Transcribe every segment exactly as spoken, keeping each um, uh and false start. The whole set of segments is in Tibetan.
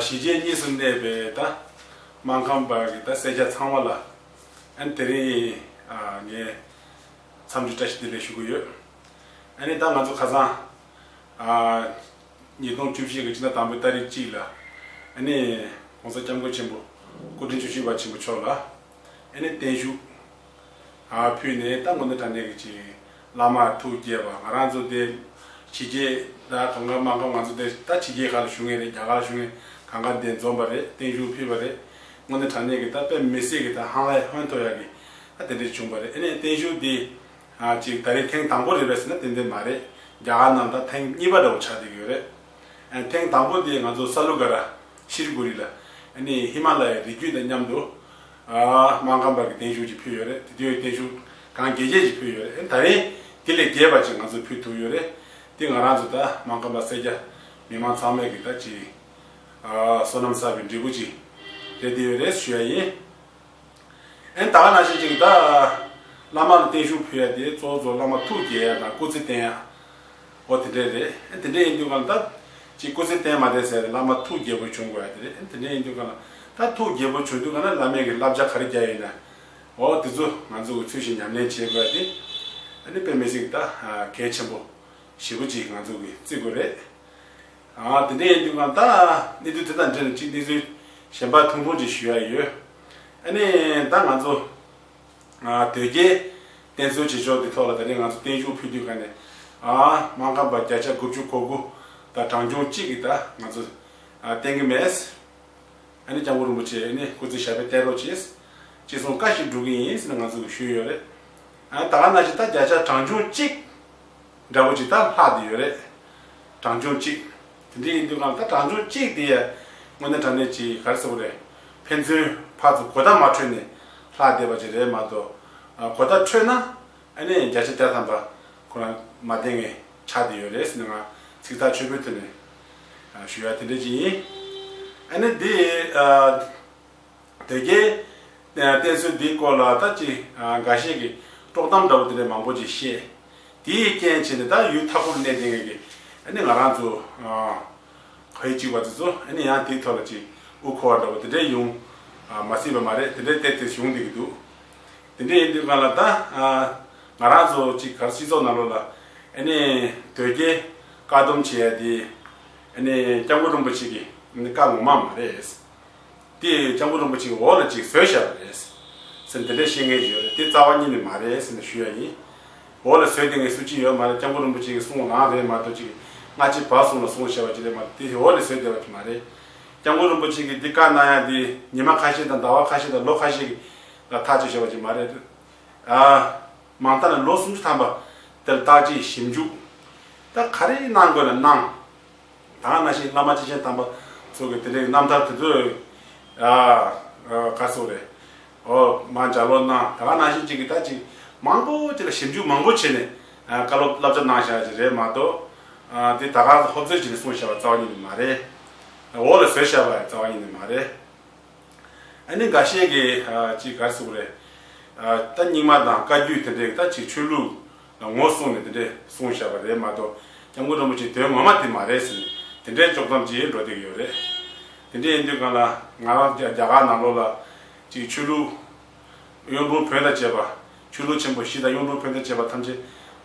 གཞིས་བྱེས་གཉིས་སུ་གནས་པའི་ད་སྨར་ཁམས་པ་གི་ད་སེར་སྐྱ་ཚང་མ་ལ་ཨ་ནི་དེ་རིང་ཨ་ངས་འཚམས་འདྲི་བཀྲ་ཤིས་བདེ་ལེགས་ཞུ་གི་ཡོད། ཨ་ནི་ད་ང་ཚོ་ཁ་སང་ཨ་ཉིས་སྟོང་བཅུ་བཞི་གི་ཕྱི་ཟླ་དང་པོའི་ཏ་རིག་གཅིག་ལ་ཨ་ནི་༸གོང་ས་༸སྐྱབས་མགོན་ཆེན་པོ་སྐུ་ཕྲེང་བཅུ་བཞི་པ་ཆེན་པོ་མཆོག་ལ་ཨ་ནི་བརྟན་བཞུགས་ཨ་ཕུལ་ནས་ད་དངོས་གནས་དྲང་གནས་ཀྱི་ཅིག་བླ་མར་ཐུགས་དགྱེས་པ། ང་རང་ཚོ་དེ་ཕྱི་རྒྱལ་ད་གང་ག་སྨར་ཁམས་ང་ཚོ་དེ་ད་ཕྱི་རྒྱལ་ཁག་ལ་བཞུགས་མཁན་རེད། རྒྱ་གར་ལ་བཞུགས་མཁན་གང་ག་དེ་འཛོམས་པ་རེད། བརྟན་བཞུགས་ཕུལ་བ་རེད། དངོས་གནས་དྲང་གནས་ཀྱི་ད་དཔེ་མི་སྲིད་ཀྱི་ད་ཧང་ལས་ཧོན་ཐོར་ཡག་གི་ད་དེ་འདྲ་བྱུང་བ་རེད། ཨ་ནི་བརྟན་བཞུགས་འདི་ཨ་ཅིག་ད་རེས་ཐེངས་དང་པོ་རེད་པས་ཟེར་ན་དེ་འདྲ་མ་རེད། རྒྱ་གར་ནང་ད་ཐེངས་གཉིས་པ་འདྲ་བོ་ཆགས་བསྡད་ཀྱི་ཡོད་རེད། ཨ་ཐེངས་དང་པོ་དེ་ང་ཚོ་ས་ལུ་ག་ར་ཤིལ་གུ་རི་ལ་ཨ་ནི་ཧི་མ་ལ་ཡའི་རི་རྒྱུད་དང་མཉམ་དུ་ཨ་སྨར་ཁམས་པ་གི་བརྟན་བཞུགས་ཅིག་ཕུལ་ཡོད་རེད། དེ་དུས་བརྟན་བཞུགས་གང་རྒྱས་རྒྱས་ཅིག་ཕུལ་ཡོད་རེད། ཨ་ད་རེས་དེ་ལས་རྒྱས་པ་ཅིག་ང་ཚོ་ཕུལ་ཐུབ་ཡོད་རེད། དེ་ང་རང་ཚོ་ད་སྨར་ཁམས་པ་སེར་སྐྱ་མི་མང་ཚང་མས་ཀྱི་ད་ཅིག་ཨ་བསོད་ནམས་བསགས་པའི་འབྲས་བུ་ཅིག་རེད་དེ་ཡོད་རེད་ཞུ་ཡ་ཡིན། ཨེ་ད་ག་ནང་བཞིན་ཅིག་ད་བླ་མ་ལ་བརྟན་བཞུགས་ཕུལ་ཡ་དེ་གཙོ་བོ་གཙོ་བོ་བླ་མ་ཐུགས་དགྱེས་ཡ་དང་སྐུ་ཚེ་བརྟན་ཡ་འོ་དེ་འདྲས་རེད། ཨེ་དེ་འདྲས་ཡིན་དུས་གང་ལ་ད་ཅིག་སྐུ་ཚེ་བརྟན་མ་བརྟན་ཟེར་བླ་མ་ཐུགས་དགྱེས་པོ་བྱུང་དགོས་ཡ་དེ་རེད། ཨེ་དེ་འདྲས་ཡིན་དུས་གང་ལ་ད་ཐུགས་དགྱེས་པོ་བྱུང་དུས་གང་ལ་བླ་མས་ཀྱི་བསླབ་བྱ་ག་རེ་བརྒྱབ་ཡོད་ན་འོ་དེ་ཚོ་ང་ཚོ་གི་ཚུལ་བཞིན་ཉམས་ལེན་བྱེད་དགོས་ཡ་དེ་ཨ་ནི་དཔེ་མི་སྲིད་ད་གལ་ཆེན་པོ་ཞེ་པོ་ཅིག་ང་ཚོ་གི་བརྩི་དགོས་རེད། ཨ་དེ་འདྲ་ཡིན་དུས་ང་ད་གནས་ཚུལ་དེ་དང་འབྲེལ་ནས་ཅིག་གནས་ཚུལ་གཞན་པ་ཐུང་ཐུང་ཅིག་ཞུ་ཡ་ཡོད། ཨ་ནི་ད་ང་ཚོ་ཨ་དོལ་རྒྱལ་བསྟེན་གསོལ་བྱེད་ཕྱོགས་དེ་ཐོག་ལ་ད་རེས་ང་ཚོ་བརྟན་བཞུགས་ཕུལ་དུས་ག་ནས་ཨ་སྨར་ཁམས་པ་བརྒྱ་ཆ་དགུ་བཅུ་གོ་དགུ་དང་གྲངས་ཆུང་གཅིག་གིས་ད་ང་ཚོ་ཨ་བསྟེན་གི་མེད། ཨ་ནི་སྐྱབས་མགོན་རིན་པོ་ཆེ་ཨ་ནི་སྐུ་ཚེ་ཞབས་པད་བརྟན་རོགས་གྱིས། ཅེས་གསུངས་བཀའ་ཞིག་སྒྲུབ་ཀྱི་ཡིན་ཟེར་ནས་ང་ཚོ་གིས་ཞུས་ཡོད་རེད། ཨ་ད་ག་ནང་བཞིན་ད་བརྒྱ་ཆ་གྲངས་ཆུང་གཅིག་འདྲ་བོ་ཅིག་ད་ལྷག་བསྡད་ཡོད་རེད། གྲངས་ཆུང་གཅིག་དེ་འདྲ་ཡིན་དུས་གང་ལ་ད་གྲངས་ཆུང་གཅིག་དེ་ཡ་དངོས་གནས་དྲང་གནས་ཅིག་ག་རེ་ཟེར་དགོས་རེད། ཕན་ཚུན་ཕར་ཚུར་གོ་བརྡ་མ་འཕྲོད་ནས་ལྷག་བསྡད་པ་ཅིག་རེད་མ་གཏོགས། ཨ་གོ་བརྡ་འཕྲོད་ན་ཨ་ནི་བརྒྱ་ཆ་བརྒྱ་ཐམ་པ་ཁོ་རང་མ་བསྟེན་མཁན་ཆགས་བསྡད་ཡོད་རེད་ཟེར་ནས་ང་ཚིག་ཐག་ཆོད་པོའི་ཐོག་ནས་ཨ་ཞུ་ཡ་དེ་འདྲ་ཅིག་ཡིན། ཨ་ནི་འདི་ཨ་དོལ་རྒྱལ་བསྟེན་གསོལ་འདིའི་སྐོར་ལ་ད་ཅི་ཨ་འགའ་ཤས་ཀྱིས་དཀྲོག་གཏམ་འདྲ་བོ་དེ་འདྲ་མང་པོ་ཅིག་བཤད། དེའི་རྐྱེན་བྱས་ནས་ད་ཡུལ་མཐའ་འཁོབ་གནས་བསྡད་མཁན་གྱི་ཨ་ནི་ང་རང་ཚོ་ཨ་བོད་གཅིག་པ་དེ་ཚོ་ཨ་ནི་ཡང་དེའི་ཐོག་ལ་ཅིག་དབུ་འཁོར་བ་འདྲ་བོ་དེ་འདྲ་ཡོང་ཨ་མ་སྲིད་པ་མ་རེད། དེ་འདྲའི་ཏོག་ཙམ་ཡོང་བསྡད་ཀྱི་འདུག་དེ་འདྲ་ཡིན་དུས་གང་ལ་ད་ཨ་ང་རང་ཚོ་ཅིག་ག་རེ་སྤྱི་ཚོགས་ནང་ལོགས་ལ་ཨ་ནི་དོལ་རྒྱལ་བཀག་སྡོམ་བྱེད་ཡ་དེ་ཨ་ནི་སྐྱབས་མགོན་རིན་པོ་ཆེ་གི་ཨ་ནི་བཀའ་ངོ་མ་མ་རེད། དེ་སྐྱབས་མགོན་རིན་པོ་ཆེ་གི་འོག་ལ་ཅིག་བཟོས་བཞག་པ་རེད་ཟེར་དེ་འདྲ་བཤད་མཁན་ཞིག་ཡོད་རེད། དེ་རྩ་བ་ཉིད་ནས་མ་རེད་ཟེར་ནས་ཞུ་ཡ་ཡིན། འོག་ལ་བཟོས་བསྡད་མཁན་སུ་གཅིག་ཡོད་མ་རེད། སྐྱབས་མགོན་རིན་པོ་ཆེ་གི་གསུང་རང་རེད་མ་གཏོགས་ཅིག་སྔ་ཕྱི་བར་གསུམ་ལ་གསུངས་བཞག་པ་ཅིག་རེད་མ་གཏོགས་དེ་འོག་ལ་བཟོས་བསྡད་པ་ཅིག་མ་རེད། སྐྱབས་མགོན་རིན་པོ་ཆེ་གིས་འདི་བཀའ་གནང་ཡ་འདི་ཉི་མ་ཁ་ཤས་དང་ཟླ་བ་ཁ་ཤས་དང་ལོ་ཁ་ཤས་ལ་ཐག་གཅོད་བྱས་པ་ཅིག་མ་རེད། ཨ། མང་མཐའ་ནས་ལོ་སུམ་ཅུ་ཐམ་པ་དེར་བརྟག་དཔྱད་ཞིབ་འཇུག་ད་ག་རེ་གནང་དགོས་ན་གནང་། ད་ག་ནང་བཞིན་བླ་མ་སྐྱེས་ཆེན་དམ་པ་ཚོ་གི་དེ་འདྲའི་རྣམ་ཐར་དེ་ཚོ་ཨ་ཨ་ག་རེ་ཟེར་དགོས་རེད། ཨོ་མར་ལྗགས་ཀློག་གནང་། ད་ག་ནང་བཞིན་ཅིག་གི་ད་ཅིག་མང་པོ་ཅིག་ལ་ཞིབ་འཇུག་མང་པོ་བྱས་ནས་ཨ་བཀའ་སློབ་བསླབ་བྱ་གནང་བཞག་ཅིག་རེད་མ་གཏོགས། ཨ་དེ་ད་ག་ཧོབ་རྩེད་བྱས་ནས་གསུངས་བཞག་པ་རྩ་བ་ཉིད་ནས་མ་རེད། འོག་ལ་བཟོས་བཞག་པ་རྩ་བ་ཉིད་ནས་མ་རེད། ཨ་ནི་འགའ་ཤས་ཀྱིས་ཨ་ཅིག་ག་རེ་ཟེར་དགོས་རེད། ཨ་ད་རྙིང་མ་དང་བཀའ་བརྒྱུད་དེ་འདྲས་ད་ཅིག་ཆོས་ལུགས་ལ་ངོ་བཟུང་ནས་དེ་འདྲས་གསུངས་བཞག་པ་རེད་མ་གཏོགས་སྐྱབས་མགོན་རིན་པོ་ཆེའི་དོན་ངོ་མ་དེ་མ་རེད་ཟེར་ནས་དེ་འདྲས་དཀྲོག་གཏམ་ཅིག་འགྲོ་བསྡད་ཀྱི་ཡོད་རེད། དེ་འདྲས་ཡིན་དུས་གང་ལ་ང་རང་རྒྱ་རྒྱ་གར་ནང་ལོགས་ལ་ཅིག་ཆོས་ལུགས་གཡུང་དྲུང་བོན་དང་བཅས་པ། ཆོས་ལུགས་ཆེན་པོ་བཞི་དང་གཡུང་དྲུང་བོན་དང་བཅས་པ་ཐམས་ཅད་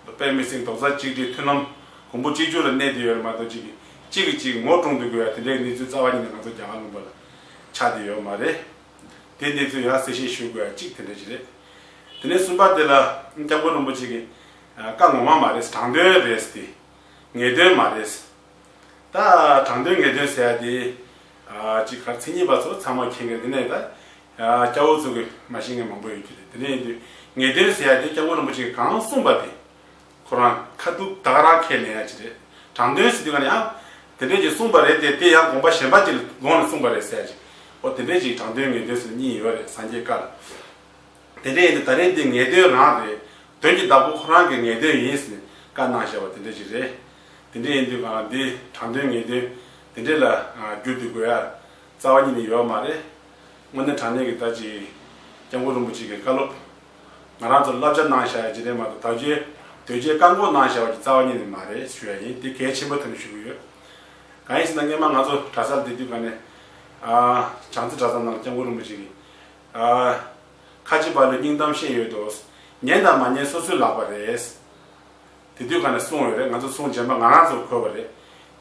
དཔེ་མི་སྲིད་རྡོག་རྩ་གཅིག་སྒྲིལ་མཐུན་ལམ་གོང་བུ་གཅིག་གྱུར་ལ་གནས་བསྡད་ཡོད་རེད་མ་གཏོགས་གཅིག་གིས་གཅིག་གིས་གཅིག་ངོ་གྲུང་དུ་དགོས་ཡ་དེ་འདྲའི་གནས་ཚུལ་རྩ་བ་ཉིད་ནས་ང་ཚོ་རྒྱ་གར་ལུང་པ་ལ་ཆགས་བསྡད་ཡོད་མ་རེད། དེ་གནས་ཚུལ་ཡང་གསལ་བཤད་ཞུ་དགོས་ཡ་གཅིག་དེ་འདྲ་ཅིག་རེད། དེ་ནས་གསུམ་པ་དེ་ལ་སྐྱབས་མགོན་རིན་པོ་ཆེ་གིས་བཀའ་ངོ་མ་མ་རེད། དྲང་དོན་རེད་དེ། ངེས་དོན་མ་རེད། ད་དྲང་དོན་ངེས་དོན་ཟེར་ཡ་དེ་ཨ་ཅིག་ག་མཚན་ཉིད་པ་ཚོ་ཚང་མ་མཁྱེན་གི་རེད། དེ་ནས་ད་ཨ་སྐྱ་བོ་ཚོ་གི་མ་ཤེས་མཁན་མང་པོ་ཡོད་ཀྱི་རེད། དེ་ནས་ཡིན་དུས་ངེས་དོན་ཟེར་ཡ་དེ་སྐྱབས་མགོན་རིན་པོ་ཆེ་གིས་གང་གསུངས་པ་དེ་ཁོ་རང་ཁ་ཐུག་ད་ག་རང་ཁས་ལེན་ཡ་ཅིག་རེད། དྲང་དོན་ཟེར་དུས་ག་ནས་ཡང་དེ་འདྲས་ཀྱི་གསུངས་པ་རེད་དེ། དེ་ཡང་དགོངས་པ་གཞན་པ་ཅིག་དགོངས་ནས་གསུངས་པ་རེད་ཟེར་ཡ་ཅིག་འོ་དེ་འདྲས་ཅིག་དྲང་དོན་ངེས་དོན་ཟེར་གཉིས་ཡོད་རེད་སངས་རྒྱས་བཀའ་ལ། དེ་འདྲ་ཡིན་དུས་ད་རེས་འདི་ངེས་དོན་རང་རེད། དོན་གྱི་བདག་པོ་ཁོ་རང་གི་ངེས་དོན་ཡིན་ཟེར་ནས་བཀའ་གནང་བཞག་པ་དེ་འདྲ་ཅིག་རེད། དེ་འདྲ་ཡིན་དུས་གང་འདི་དྲང་དོན་ངེས་དོན་དེ་འདྲ་ལ་བསྒྱུར་ཏེ་དགོས་ཡ་རྩ་བ་ཉིད་ནས་ཡོད་མ་རེད། དངོས་གནས་དྲང་གནས་ཀྱི་ད་ཅིག་སྐྱབས་མགོན་རིན་པོ་ཆེ་གི་བཀའ་སློབ་ང་རང་ཚོར་བསླབ་བྱ་གནང་བཞག་ཡ་ཅིག་རེད་མ་གཏོགས་དོལ་རྒྱལ་དོལ་རྒྱལ་བཀག་འགོག་གནང་བཞག་པ་ཅིག་རྩ་བ་ཉིད་ནས་མ་རེད་ཞུ་ཡ་ཡིན། དེ་གལ་ཆེན་པོ་ཐོག་ནས་ཞུ་གི་ཡོད། གང་ཡིན་ཟེར་ན་སྔོན་མ་ང་ཚོ་གྲྭ་སར་བསྡད་དུས་ག་ནས་ ཨ། བྱང་རྩེ་གྲྭ་ཚང་ནང་སྐྱབས་མགོན་རིན་པོ་ཆེ་གིས། ཨ། ཁ་ཅིག་པ་ལུས་སྙིང་གཏམ་བཤད་ཡོད་དོ། ཉན་དང་མ་ཉན་སོ་སོའི་ལག་པ་རེད། དེ་དུས་ག་ནས་གསུངས་ཡོད་རེད། ང་ཚོ་གསུང་རྗེས་མ་ང་རང་ཚོར་འཁོད་པ་རེད།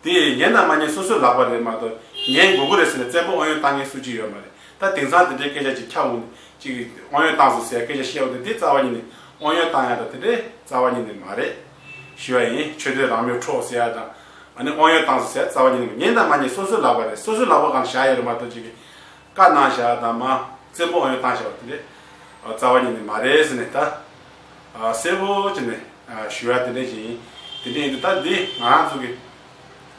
དེ་ཉན་དང་མ་ཉན་སོ་སོའི་ལག་པ་རེད་མ་གཏོགས། ཉན་དགོས་ཀྱི་རེད་ཟེར་ནས་བཙན་པོ་དབང་ཡོད་བཏང་མཁན་སུ་གཅིག་ཡོད་མ་རེད། ད་དེང་སང་དེ་འདྲའི་སྐད་ཆ་ཅིག་ཁྱབ་འོང་། ཅིག་དབང་ཡོད་བཏང་སོང་ཟེར་སྐད་ཆ་བཤད་འོང་དུས། དེ་རྩ་བ་ཉིད་ནས་དབང་ཡོད་བཏང་ཡ་དང་དེ་འདྲའི་རྩ་བ་ཉིད་ནས་མ་རེད། ཞུ་བ་ཡིན། ཆོས་དད་རང་མོས་འཕྲོག་ཟེར་ཡ་དང་། ཨ་ནི་དབང་ཡོད་བཏང་སོང་ཟེར་ཡ་རྩ་བ་ཉིད་ནས་མ། ཉན་དང་མ་ཉན་སོ་སོའི་ལག་པ་རེད། སོ་སོའི་ལག་པ་གང་བཞག་ཡོད་རེད་མ་གཏོགས། ཅིག་གིས་བཀའ་གནང་བཞག་དང་མ། བཙན་པོ་དབང་ཡོད་བཏང་བཞག་པ་དེ་འདྲའི་རྩ་བ་ཉིད་ནས་མ་རེད་ཟེར་ནས། ད་གསལ་པོ་བྱས་ནས་ཞུ་ཡ་དེ་འདྲ་ཞིག་ཡིན། དེ་འདྲ་ཡིན་དུས་ད་འདི་ང་རང་ཚོ་གི་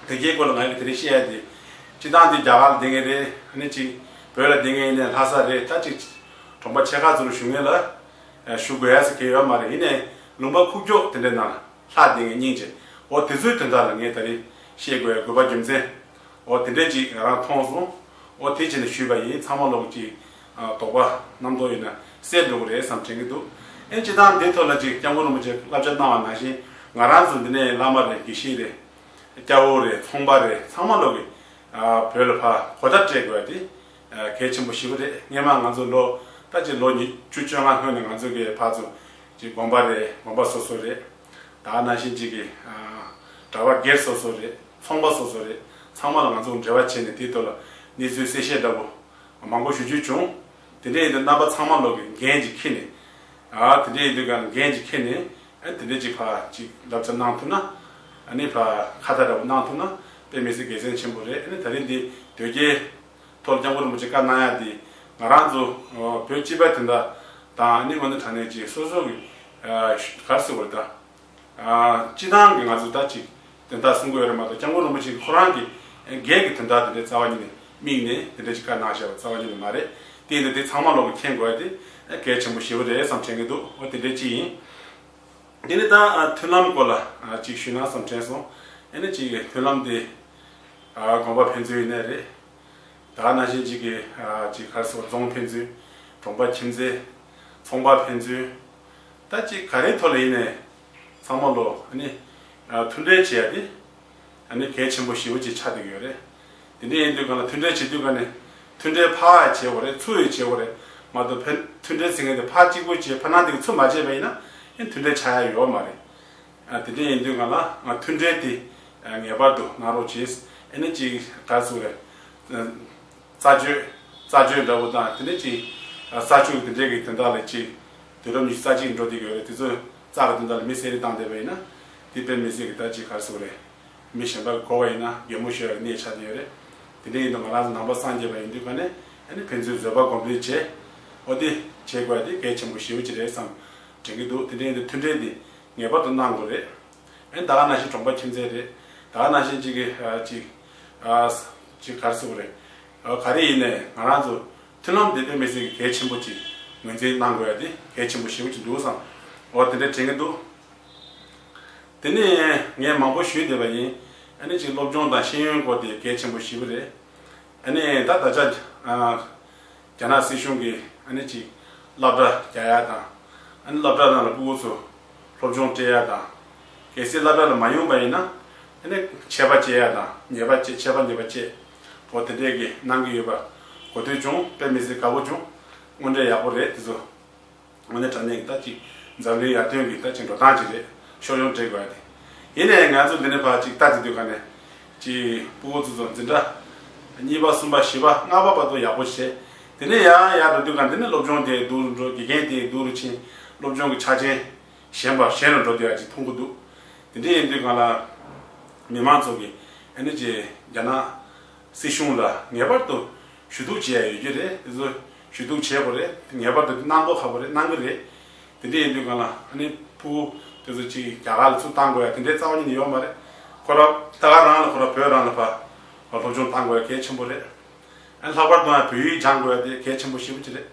དེ་གའི་སྐོར་ལ་ང་གིས་དེ་འདྲ་བཤད་ཡ་དེ། སྤྱིར་བཏང་འདི་རྒྱ་གར་ལ་བསྡད་མཁན་རེད། ཨ་ནི་ཅིག་བོད་ལ་བསྡད་མཁན་ཡིན་ནའི་ལྷ་ས་རེད། ད་ཅིག་གྲོང་པ་ཆེ་ཁག་ཚོ་ལ་བཞུགས་མཁན་ལ་ཞུ་དགོས་ཡ་ཟེར་མཁན་ཡོད་མ་རེད། ཡིན་ནའི་ལུང་པ་ཁུག་ཀྱོག་དེ་འདྲའི་ནང་ལྷག་བསྡད་མཁན་སྙིང་རྗེ། འོ་དེ་ཚོའི་དོན་དག་ལ་ངས་ད་རེས་བཤད་དགོས་ཡ་དགོས་པ་རྒྱུ་མཚན། འོ་དེ་འདྲས་ཅིག་ང་རང་མཐོང་སོང་། འོ་དེ་བྱས་ནས་ཞུས་པ་ཡིན། ཚང་མ་ལོག་ཅིག་ཨ། དོགས་པ་རྣམ་རྟོག་ཡོད་ན་སེལ་འགྲོ་གི་རེད་བསམ་དྲན་གྱི་འདུག་ཨེ་སྤྱིར་བཏང་འདིའི་ཐོག་ལ་ཅིག་སྐྱབས་མགོན་རིན་པོ་ཆེས་བསླབ་བྱ་གནང་བ་ནང་བཞིན། ང་རང་ཚོ་འདི་ནས་བླ་མ་རེད། དགེ་བཤེས་རེད། སྐྱ་བོ་རེད། ཚོང་པ་རེད། ཚང་མ་ལོག་གིས་ཨ། བོད་ལ་ཕར་གོ་བརྡ་སྤྲད་དགོས་ཡ་དེ་ཨ། གལ་ཆེན་པོ་ཞེ་པོ་རེད། སྔོན་མ་ང་ཚོ་ལོ་ད་ཅིག་ལོ་ཉི་ཤུ་བཅོ་ལྔ་སྔོན་ནས་ང་ཚོ་གིས་ཕར་ཚུར་ཅིག་དགོན་པ་རེད། དགོན་པ་སོ་སོ་རེད། ད་ག་ནང་བཞིན་ཅིག་གི་ཨ། གྲྭ་པ་སྒེར་སོ་སོ་རེད། ཚོང་པ་སོ་སོ་རེད། ཚང་མ་ལ་ང་ཚོ་འབྲེལ་བ་བྱས་ནས་དེའི་ཐོག་ལ་གནས་ཚུལ་གསལ་བཤད་འདྲ་པོ་མང་པོ་ཞུ་རྒྱུ་བྱུང་། དེ་འདྲ་ཡིན་དུས་རྣམ་པ་ཚང་མ་ལོག་གིས་འགན་ཅིག་འཁྱེར་ནས། ཨ། དེ་འདྲ་ཡིན་དུས་ག་འགན་ཅིག་འཁྱེར་ནས། ཨ། དེ་འདྲ་ཅིག་ཕར་ཅིག་བསླབ་བྱ་གནང་ཐུབ་ན། ཨ་ནི་ཕར་ཁ་བརྡ་འདྲ་པོ་གནང་ཐུབ་ན་དཔེ་མི་སྲིད་དགེ་མཚན་ཆེན་པོ་རེད། ཨ་ནི་ད་རིང་འདི་དོལ་རྒྱལ་ཐོག་སྐྱབས་མགོན་རིན་པོ་ཆེ་བཀའ་གནང་ཡ་དེ། ང་རང་ཚོ་བོད་སྤྱི་པའི་དོན་དག་དང་། ཨ་ནི་དངོས་གནས་དྲང་གནས་ཅིག་སོ་སོ་གི་ཨ། ག་རེ་ཟེར་དགོས་རེད་ད། ཨ། སྤྱིར་བཏང་གི་ང་ཚོ་ད་ཅིག་དོན་དག་གསུང་གི་ཡོད་རེད་མ་གཏོགས། སྐྱབས་མགོན་རིན་པོ་ཆེ་གི་ཁོ་རང་གི་སྒེར་གྱི་དོན་དག་དེ་འདྲའི་རྩ་བ་ཉིད་ནས་དམིགས་ནས་དེ་འདྲ་ཅིག་བཀའ་གནང་བཞག་པ་རྩ་བ་ཉིད་ནས་མ་རེད། དེ་ཡིན་དུས་དེ་ཚང་མ་ལོག་གིས་མཁྱེན་དགོས་ཡ་དེ་གལ་ཆེན་པོ་ཞེ་པོ་རེད་བསམ་དྲན་གྱི་འདུག་འོ་དེ་འདྲ་ཅིག་ཡིན། དེ་ནས་ད་ཨ། མཐུན་ལམ་སྐོར་ལ་ཨ། ཅིག་ཞུས་ན་བསམ་དྲན་སོང་། ཨ་ནི་ཅིག་མཐུན་ལམ་དེ་ཨ། དགོན་པ་ཕན་ཚུན་ཡིན་ནའི་རེད། ད་ག་ནང་བཞིན་ཅིག་གི་ཨ། ཅིག་ག་རེ་ཟེར། རྫོང་ཕན་ཚུན། གྲོང་པ་ཁྱིམ་མཚེས། ཚོང་པ་ཕན་ཚུན། ད་ཅིག་ག་རེའི་ཐོག་ལ་ཡིན་ནའི་ཚང་མ་ལོག་ཨ་ནི་ཨ། མཐུན་འབྲེལ་བྱེད་ཡ་དེ་ཨ་ནི་གལ་ཆེན་པོ་ཞེ་པོ་ཅིག་ཆགས་བསྡད་ཀྱི་ཡོད་རེད། དེ་འདྲ་ཡིན་དུས་ག་ལ་མཐུན་འབྲེལ་བྱེད་དུས་ག་ནས་མཐུན་འབྲེལ་ཕར་བྱེད་དགོས་རེད། ཚུར་ཡང་བྱེད་དགོས་རེད་མ་གཏོགས། ཕན། མཐུན་འབྲེལ་ཟེར་མཁན་དེ་ཕར་གཅིག་པུ་བྱས། ཕར་ནང་དེ་གིས་ཚུར་མ་བྱས་པ་ཡིན་ན་ཨེ་མཐུན་འབྲེལ་ཆགས་ཡ་ཡོད་མ་རེད། ཨ། དེ་འདྲ་ཡིན་དུས་ག་ལ་ང་མཐུན་འབྲེལ་དེ་ཨ། ངེས་པར་དུ་གནང་རོགས་བྱེད། ཨ་ནི་ཅིག་ག་རེ་ཟེར་དགོས་རེད། ཨ། རྩ་ཆོས། རྩ་ཆོས་འདྲ་པོ་དང་། དེ་ནས་ཅིག་ས་ཆུ་དེ་འདྲའི་གི་དོན་དག་ལ་ཅིག་དུས་རབས་ཉི་ཤུ་རྩ་གཅིག་འགྲོ་བསྡད་ཀྱི་ཡོད་རེད། དེ་ཚོ་རྩ་གི་དོན་དག་ལ་མི་བསད་རེས་བཏང་བསྡད་པ་ཡིན་ན། དེ་དཔེ་མི་སྲིད་ཀྱི་ད་ཅིག་ག་རེ་ཟེར་དགོས་རེད། མི་གཞན་པ་གིས་གོ་བ་ཡིན་ན་གད་མོ་ཤོར་ཡག་གི་གནས་ཆགས་བསྡད་ཡོད་རེད། དེ་འདྲ་ཡིན་དུས་ང་རང་ཚོ་ནང་པ་སངས་རྒྱས་པ་ཡིན་དུས་ག་ནས་ཨ་ནི་ཕན་ཚུན་བཟོད་པ་སྒོམ་རེས་བྱས། འོ་དེ་བྱེད་དགོས་ཡ་དེ་གལ་ཆེན་པོ་ཞེ་པོ་ཅིག་རེད་བསམ་དྲན་གྱི་འདུག་དེ་འདྲ་ཡིན་དུས་མཐུན་འབྲེལ་འདི་ངེས་པར་དུ་གནང་དགོས་རེད། ཨ་ནི་ད་ག་ནང་བཞིན་གྲོང་པ་ཁྱིམ་མཚེས་རེད། ད་ག་ནང་བཞིན་ཅིག་གི་ཨ། ཅིག་ཨ། ཅིག་ག་རེ་ཟེར་དགོས་རེད། ཨ། ག་རེ་ཡིན་ནའི་ང་རང་ཚོ་མཐུན་ལམ་དེ་དཔེ་མི་སྲིད་ཀྱི་གལ་ཆེན་པོ་ཅིག་ངོས་འཛིན་གནང་དགོས་ཡ་དེ་གལ་ཆེན་པོ་ཞེ་པོ་ཅིག་འདུག་བསམ། འོ་དེ་འདྲ་དྲན་གྱི་འདུག་དེ་ནས་ངས་མང་པོ་ཞུས་བསྡད་པ་ཡིན། ཨ་ནི་ཅིག་སློབ་སྦྱོང་དང་ཤེས་ཡོན་སྐོར་དེ་གལ་ཆེན་པོ་ཞེ་པོ་རེད། ཨ་ནི་ད་ད་ཆ་ཨ། རྒྱ་ནག་སྲིད་གཞུང་གིས་ཨ་ནི་ཅིག་སློབ་གྲྭ་རྒྱག་ཡ་དང་། ཨ་ནི་སློབ་གྲྭ་ནང་ལ་ཕྲུ་གུ་ཚོ་སློབ་སྦྱོང་སྤྲད་ཡ་དང་། གལ་སྲིད་སློབ་གྲྭ་ལ་མ་ཡོང་པ་ཡིན་ན་ཨ་ནི་ཆད་པ་བཅད་ཡ་དང་། ཉེས་པ་བཅད། ཆད་པ་ཉེས་པ་བཅད། འོ་དེ་འདྲས་ཀྱི་གནང་གི་ཡོད་པ་གོ་ཐོས་བྱུང་། དཔེ་མི་སྲིད་དགའ་པོ་བྱུང་། དངོས་འབྲེལ་ཡག་པོ་རེད་དེ་ཚོ། དངོས་གནས་དྲང་གནས་ཀྱི་ད་ཅིག་འཛམ་གླིང་ཡར་ཐོན་གྱི་ད་ཅིག་འགྲོ་སྟངས་ཅིག་རེད། ཤོག་གཞུང་སྤྲད་དགོས་ཡ་དེ། ཡིན་ནའི་ང་ཚོ་འདི་ནས་ཕར་ཅིག་ལྟ་དེ་དུས་ག་ནས་ཅིག་ཕྲུ་གུ་ཚོ་ཚོ་འཛིན་གྲྭ་གཉིས་པ་གསུམ་པ་བཞི་པ་ལྔ་པ་བར་དུ་ཡག་པོ་བྱས། དེ་ནས་ཡར་ཡར་འགྲོ་དུས་ག་འདི་ནས་སློབ་སྦྱོང་དེ་སྡུག་རུ་འགྲོ། དགེ་རྒན་དེ་སྡུག་རུ་ཕྱིན། སློབ་སྦྱོང་གི་ཆ་རྐྱེན་ཞན་པ་ཞན་རུ་འགྲོ་དུས་ཡ་ཅིག་མཐོང་གི་འདུག་དེ་འདྲ་ཡིན་དུས་ག་ལ་མི་མང་ཚོ་གིས་ཨ་ནི་ཅིག་རྒྱ་ནག་སྲིད་གཞུང་ལ་ངེས་པར་དུ་ཞུ་གཏུག་བྱེད་ཡ་ཡོད་ཀྱི་རེད། དེ་ཚོ་ཞུ་གཏུག་བྱེད་དགོས་རེད། ངེས་པར་དུ་གནང་དགོས་ཁག་པོ་རེད། གནང་གི་རེད། དེ་འདྲ་ཡིན་དུས་ག་ལ་ཨ་ནི་ཕྲུ་གུ་དེ་ཚོ་ཅིག་རྒྱ་གར་ལ་ཚུར་བཏང་དགོས་ཡ་དེ་འདྲའི་རྩ་བ་ཉིད་ནས་ཡོད་མ་རེད། ཁོ་ར་ད་ག་རང་ལ་ཁོ་ར་བོད་རང་ལ་ཕར་སློབ་སྦྱོང་བཏང་དགོས་ཡ་གལ་ཆེན་པོ་རེད། ཨ་ནི་ལྷག་པར་དུ་ཡང་བོད་ཡིག་སྦྱང་དགོས་ཡ་དེ་གལ་ཆེན་པོ་ཞེ་པོ་ཅིག་རེད།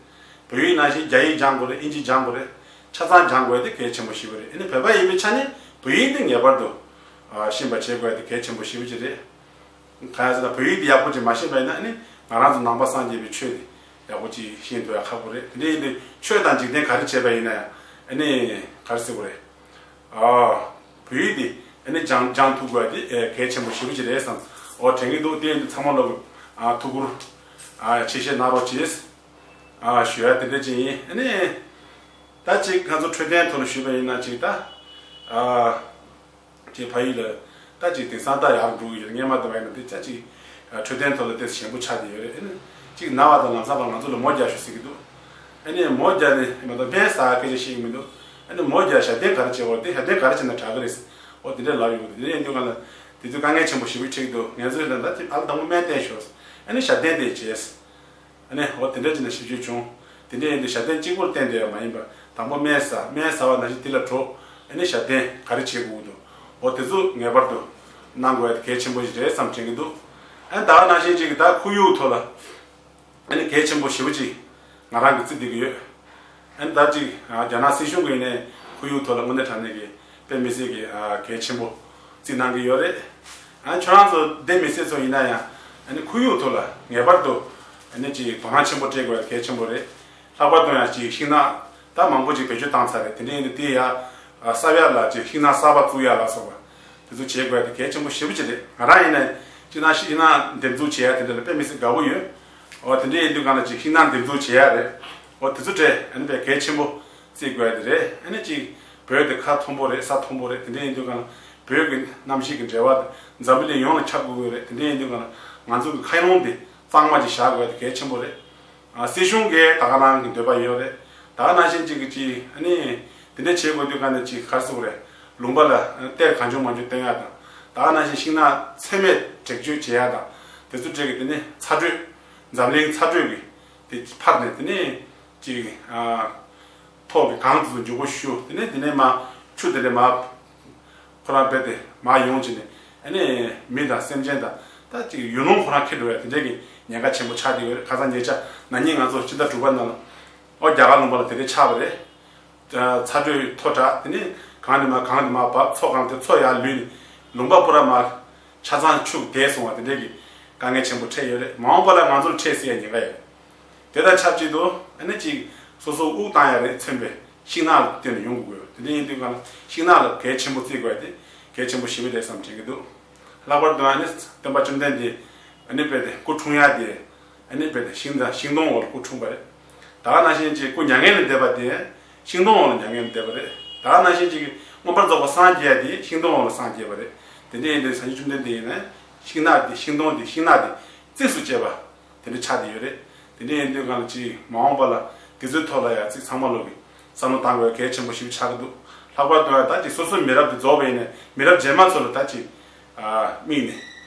བོད་ཡིག་ནང་བཞིན་རྒྱ་ཡིག་སྦྱང་དགོས་རེད། ཨིན་ཇི་སྦྱང་དགོས་རེད། ཆ་ཚང་སྦྱང་དགོས་ཡ་དེ་གལ་ཆེན་པོ་ཞེ་པོ་རེད། ཨ་ནི་བོད་པ་ཡིན་པའི་ཆ་ནས་བོད་ཡིག་དེ་ངེས་པར་དུ་ཨ་ཤེས་པ་བྱེད་དགོས་ཡ་དེ་གལ་ཆེན་པོ་ཞེ་པོ་ཅིག་རེད། གང་ཡིན་ཟེར་ན་བོད་ཡིག་དེ་ཡག་པོ་ཅིག་མ་ཤེས་པ་ཡིན་ན་ཨ་ནི་ང་རང་ཚོ་ནང་པ་སངས་རྒྱས་པའི་ཆོས་དེ་ཡག་པོ་ཅིག་ཤེས་ཐུབ་ཡ་ཁག་པོ་རེད། དེ་འདྲ་ཡིན་དུས་ཆོས་དང་འཇིག་རྟེན་ག་རེ་བྱས་པ་ཡིན་ན་ཡང་ཨ་ནི་ག་རེ་ཟེར་དགོས་རེད། ཨ། བོད་ཡིག་དེ་ཨ་ནི་སྦྱང་སྦྱང་ཐུབ་དགོས་ཡ་དེ་ཨེ་གལ་ཆེན་པོ་ཞེ་པོ་ཅིག་རེད་བསམ། འོ་དྲན་གྱི་འདུག་དེ་ཡིན་དུས་ཚང་མ་ལོག་གིས་ཨ་ཐུགས་ཁུར་ ཨ་ཆེ་བཞེས་གནང་རོགས་གྱིས། ཨ་ཞུ་ཡ་དེ་འདྲ་ཅིག་ཡིན། ཨ་ནི་ད་ཅིག་ང་ཚོ་འཕྲོད་བསྟེན་ཐོག་ལ་ཞུས་པ་ཡིན་ན་ཅིག་ད་ཨ་ཅིག་ཕ་ཡུལ་ལ་ད་ཅིག་དེང་སང་ད་ཡག་འགྲོ་གི་ཡོད། སྔོན་མ་དེ་བ་ཡིན་ན་དེ་ཅག་ཅིག་འཕྲོད་བསྟེན་ཐོག་ལ་དེ་ཞན་པོ་ཆགས་ཀྱི་ཡོད་རེད། ཨ་ནི་ཅིག་ན་བ་དང་ལམ་སང་བར་ང་ཚོ་ལ་མོ་རྒྱག་ཤོག་ཟེར་གྱི་འདུག་ཨ་ནི་མོ་རྒྱག་ནས་མ་གཏོགས་སྨན་ཟ་སྐད་ཆ་བཤད་ཀྱི་མི་འདུག་ཨ་ནི་མོ་རྒྱག་ཞབས་བརྟན་ག་རེ་བྱེད་དགོས་དེ་ཞབས་བརྟན་ག་རེ་བྱས་ན་དྲག་གི་རེད། འོ་དེ་འདྲ་ལབ་ཡོང་གི་འདུག་དེ་འདྲ་ཡིན་དུས་ང་ལ་དེ་དུས་དཀའ་ངལ་ཆེན་པོ་ཞེ་པོ་འཕྲད་ཀྱི་འདུག་ངས་ཚོས་ལ་ད་ཅིག་ཨ་ལ་དང་པོ་སྨན་བསྟེན་ཤོག་ཨ་ནི་ཞབས་བརྟན་དེ་བྱས། ཨ་ནི་འོ་དེ་འདྲ་ཅིག་ན་ཞིབ་དཔྱོད་བྱུང་། དེ་འདྲ་ཡིན་དུས་ཞབས་བརྟན་གཅིག་པུར་བརྟེན་དེ་ཡང་མ་ཡིན་པ་དང་པོ་སྨན་ཟ། སྨན་ཟ་བ་ནང་བཞིན་དེ་ལ་འགྲོ། ཨ་ནི་ཞབས་བརྟན་ག་རེ་བྱེད་དགོས་འདུག་འོ་དེ་ཚོ་ངེས་པར་དུ་གནང་དགོས་ཡ་དེ་གལ་ཆེན་པོ་ཞིག་རེད་བསམ་དྲན་གྱི་འདུག་ཨ་ནི་ད་ག་ནང་བཞིན་ཅིག་ད་ཁོར་ཡུག་ཐོག་ལ་ཨ་ནི་གལ་ཆེན་པོ་ཞེ་པོ་ཅིག་ང་རང་གིས་བརྩི་བསྡད་ཀྱི་ཡོད། ཨ་ནི་ད་ཅིག་རྒྱ་ནག་སྲིད་གཞུང་གིས་ནས་ཁོར་ཡུག་ཐོག་ལ་དངོས་གནས་དྲང་གནས་ཀྱི་དཔེ་མི་སྲིད་ཀྱི་གལ་ཆེན་པོ་བརྩི་གནང་གི་ཡོད་རེད། ཨ་ནི་ཁྱོད་རང་ཚོ་དེ་མི་སྲིད་ཚོ་ཡིན་ན་ཡང་ཨ་ནི་ཁོར་ཡུག་ཐོག་ལ་ངེས་པར་དུ་ཨ་ནི་ཅིག་དོ་སྣང་ཆེན་པོ་སྤྲད་དགོས་གལ་ཆེན་པོ་རེད། ལྷག་པར་དུ་ཡང་ཅིག་ཤིང་ནགས་ད་མང་པོ་ཅིག་བེད་སྤྱོད་བཏང་ཚར་རེད། དེ་འདྲ་ཡིན་དུས་དེ་ཡ་གསབ་ཡ་ལ་ཅིག་ཤིང་ནགས་གསར་པ་བཙུགས་ཡ་ལ་སོགས་པ་དེ་ཚོ་བྱེད་དགོས་དེ་གལ་ཆེན་པོ་ཞེ་པོ་ཅིག་རེད། ང་རང་ཡིན་ན་ཅིག་ན་ཤིང་ནགས་འདེབས་འཛུགས་བྱེད་ཡ་དེ་འདྲ་ལ་དཔེ་མི་སྲིད་དགའ་པོ་ཡོད། འོ་དེ་འདྲ་ཡིན་དུས་གང་ལ་ཅིག་ཤིང་ནགས་འདེབས་འཛུགས་བྱེད་ཡ་རེད། འོ་དེ་ཚོ་གྲས་ཨ་ནི་དཔེ་གལ་ཆེན་པོ་བརྩི་དགོས་ཡ་དེ་རེད། ཨ་ནི་ཅིག་བོད་དེ་ཁ་མཐོན་པོ་རེད། ས་མཐོན་པོ་རེད། དེ་འདྲ་ཡིན་དུས་གང་ལ་བོད་ཀྱི་གནམ་གཤིས་ཀྱི་འབྲེལ་བ་དེ་འཛམ་བུ་གླིང་ཡོངས་ལ་ཁྱབ་དགོས་ཀྱི་རེད། དེ་འདྲ་ཡིན་དུས་གང་ལ་ང་ཚོ་གི་ཁ་ཡོང་དེ་གཙང་མ་ཅིག་བཞག་དགོས་ཡ་དེ་གལ་ཆེན་པོ་རེད། ཨ་སྲིད་གཞུང་གིས་ད་ག་རང་གི་འདོད་པ་ཡོད་རེད། ད་ག་ནང་བཞིན་ཅིག་གི་ཅིག་ཨ་ནི་དེ་འདྲ་བྱེད་དགོས་དུས་གང་ནས་ཅིག་ག་རེ་ཟེར་དགོས་རེད། ལུང་པ་ལ་གཏེར་གང་བྱུང་མང་བྱུང་བཏོན་ཡ་དང་། ད་ག་ནང་བཞིན་ཤིང་ནགས་ཚད་མེད་འབྲེག་གཅོད་བྱེད་ཡ་དང་། དེ་ཚོ་གྲས་ཀྱི་དེ་ནི་ཚ་དྲོད། འཛམ་གླིང་ཚ་དྲོད་ཀྱི་དེ་འཕར་ནས་དེ་ནི་ཅིག་ཨ་ཐོག་གི་གངས་དེ་ཚོ་མགྱོགས་པོ་ཞུ། དེ་ནི་དེ་ནས་མར་ཆུ་དེ་ནས་མར་ཁོ་རང་རྦད་དེ་མར་ཡོང་བྱས་ནས་ཨ་ནི་མི་དང་སེམས་ཅན་དང་ད་ཅིག་ཡུལ་ལུང་ཁོ་རང་འཁྱེར་འགྲོ་ཡ་དེ་འདྲས་ཀྱི་ཉེན་ཁ་ཆེན་པོ་ཆགས་བསྡད་ཡོད་རེད། ཁ་སང་ཉེ་ཆར་ན་ནིང་ང་ཚོ་ཕྱི་ཟླ་དྲུག་པ་ནང་ལ་ཨོ་རྒྱ་གར་ལུང་པ་ལ་དེ་འདྲས་ཆགས་པ་རེད། ཚ་དྲོད་མཐོ་དྲགས། དེ་ནས་གངས་ནས་མར་གངས་དེ་མར་བབས། མཚོ་གངས་དེ་མཚོ་ཡར་ལུད་ནས་ལུང་པ་པུ་ར་མར་ཆ་ཚང་ཆུ་བརྡལ་སོང་བ་དེ་འདྲས་ཀྱི་དཀའ་ངལ་ཆེན་པོ་འཕྲད་ཡོད་རེད། མ་འོངས་པ་ལ་ང་ཚོར་འཕྲད་སྲིད་ཡ་ཉེན་ཁ་ཡོད་རེད། དེ་དང་ཆབས་ཅིག་ཏུ་ཨ་ནི་ཅིག་སོ་སོ་དབུགས་བཏང་ཡ་རེད་མཚོན་པའི་ཤིང་ནགས་ལ་བརྟེན་ནས་ཡོང་དགོས་ཡོད། དེ་འདྲ་ཡིན་དུས་གང་ལ་ཤིང་ནགས་ལ་གལ་ཆེན་པོ་བརྩི་དགོས་ཡ་དེ་གལ་ཆེན་པོ་ཞེ་པོ་རེད་བསམ་དྲན་གྱི་འདུག་ལྷག་པར་དུ་ཨ་ནི་སྟོན་པ་བཅོམ་ལྡན་འདས་ཨ་ནི་དཔེ་དེ་སྐུ་འཁྲུངས་ཡ་དེ་ཨ་ནི་དཔེ་དེ་ཤིང་དང་ཤིང་སྡོང་འོག་ལ་སྐུ་འཁྲུངས་པ་རེད། ད་ག་ནང་བཞིན་གྱི་སྐུ་མྱ་ངན་ལས་འདས་པ་དེ་ཤིང་སྡོང་འོག་ལ་མྱ་ངན་ལས་འདས་པ་རེད། ད་ག་ནང་བཞིན་གྱི་མངོན་པར་རྫོགས་པར་སངས་རྒྱས་ཡ་དེ་ཤིང་སྡོང་འོག་ལ་སངས་རྒྱས་པ་རེད། དེ་འདྲ་ཡིན་དུས་སངས་རྒྱས་བཅོམ་ལྡན་འདས་ཡིན་ན་ཤིང་ནགས་དེ་ཤིང་སྡོང་དེ་ཤིང་ནགས་དེ་གཙིགས་སུ་བྱས་པ་དེ་འདྲ་ཆགས་བསྡད་ཡོད་རེད། དེ་འདྲ་ཡིན་དུས་གང་ལ་ཅིག་མ་འོངས་པ་ལ་དེ་ཚོའི་ཐོག་ལ་ཡ་ཅིག་ཚང་མ་ལོག་གི་བསམ་བློ་བཏང་དགོས་ཡ་གལ་ཆེན་པོ་ཞིག་ཆགས་ཀྱི་འདུག་ལྷག་པར་དུ་ཡང་ད་ཅིག་སོ་སོའི་མི་རབས་དེ་རྫོགས་པ་ཡིན་ནའི་མི་རབས་རྗེས་མ་ཚོ་ལ་ད་ཅིག་ཨ་དམིགས་ནས་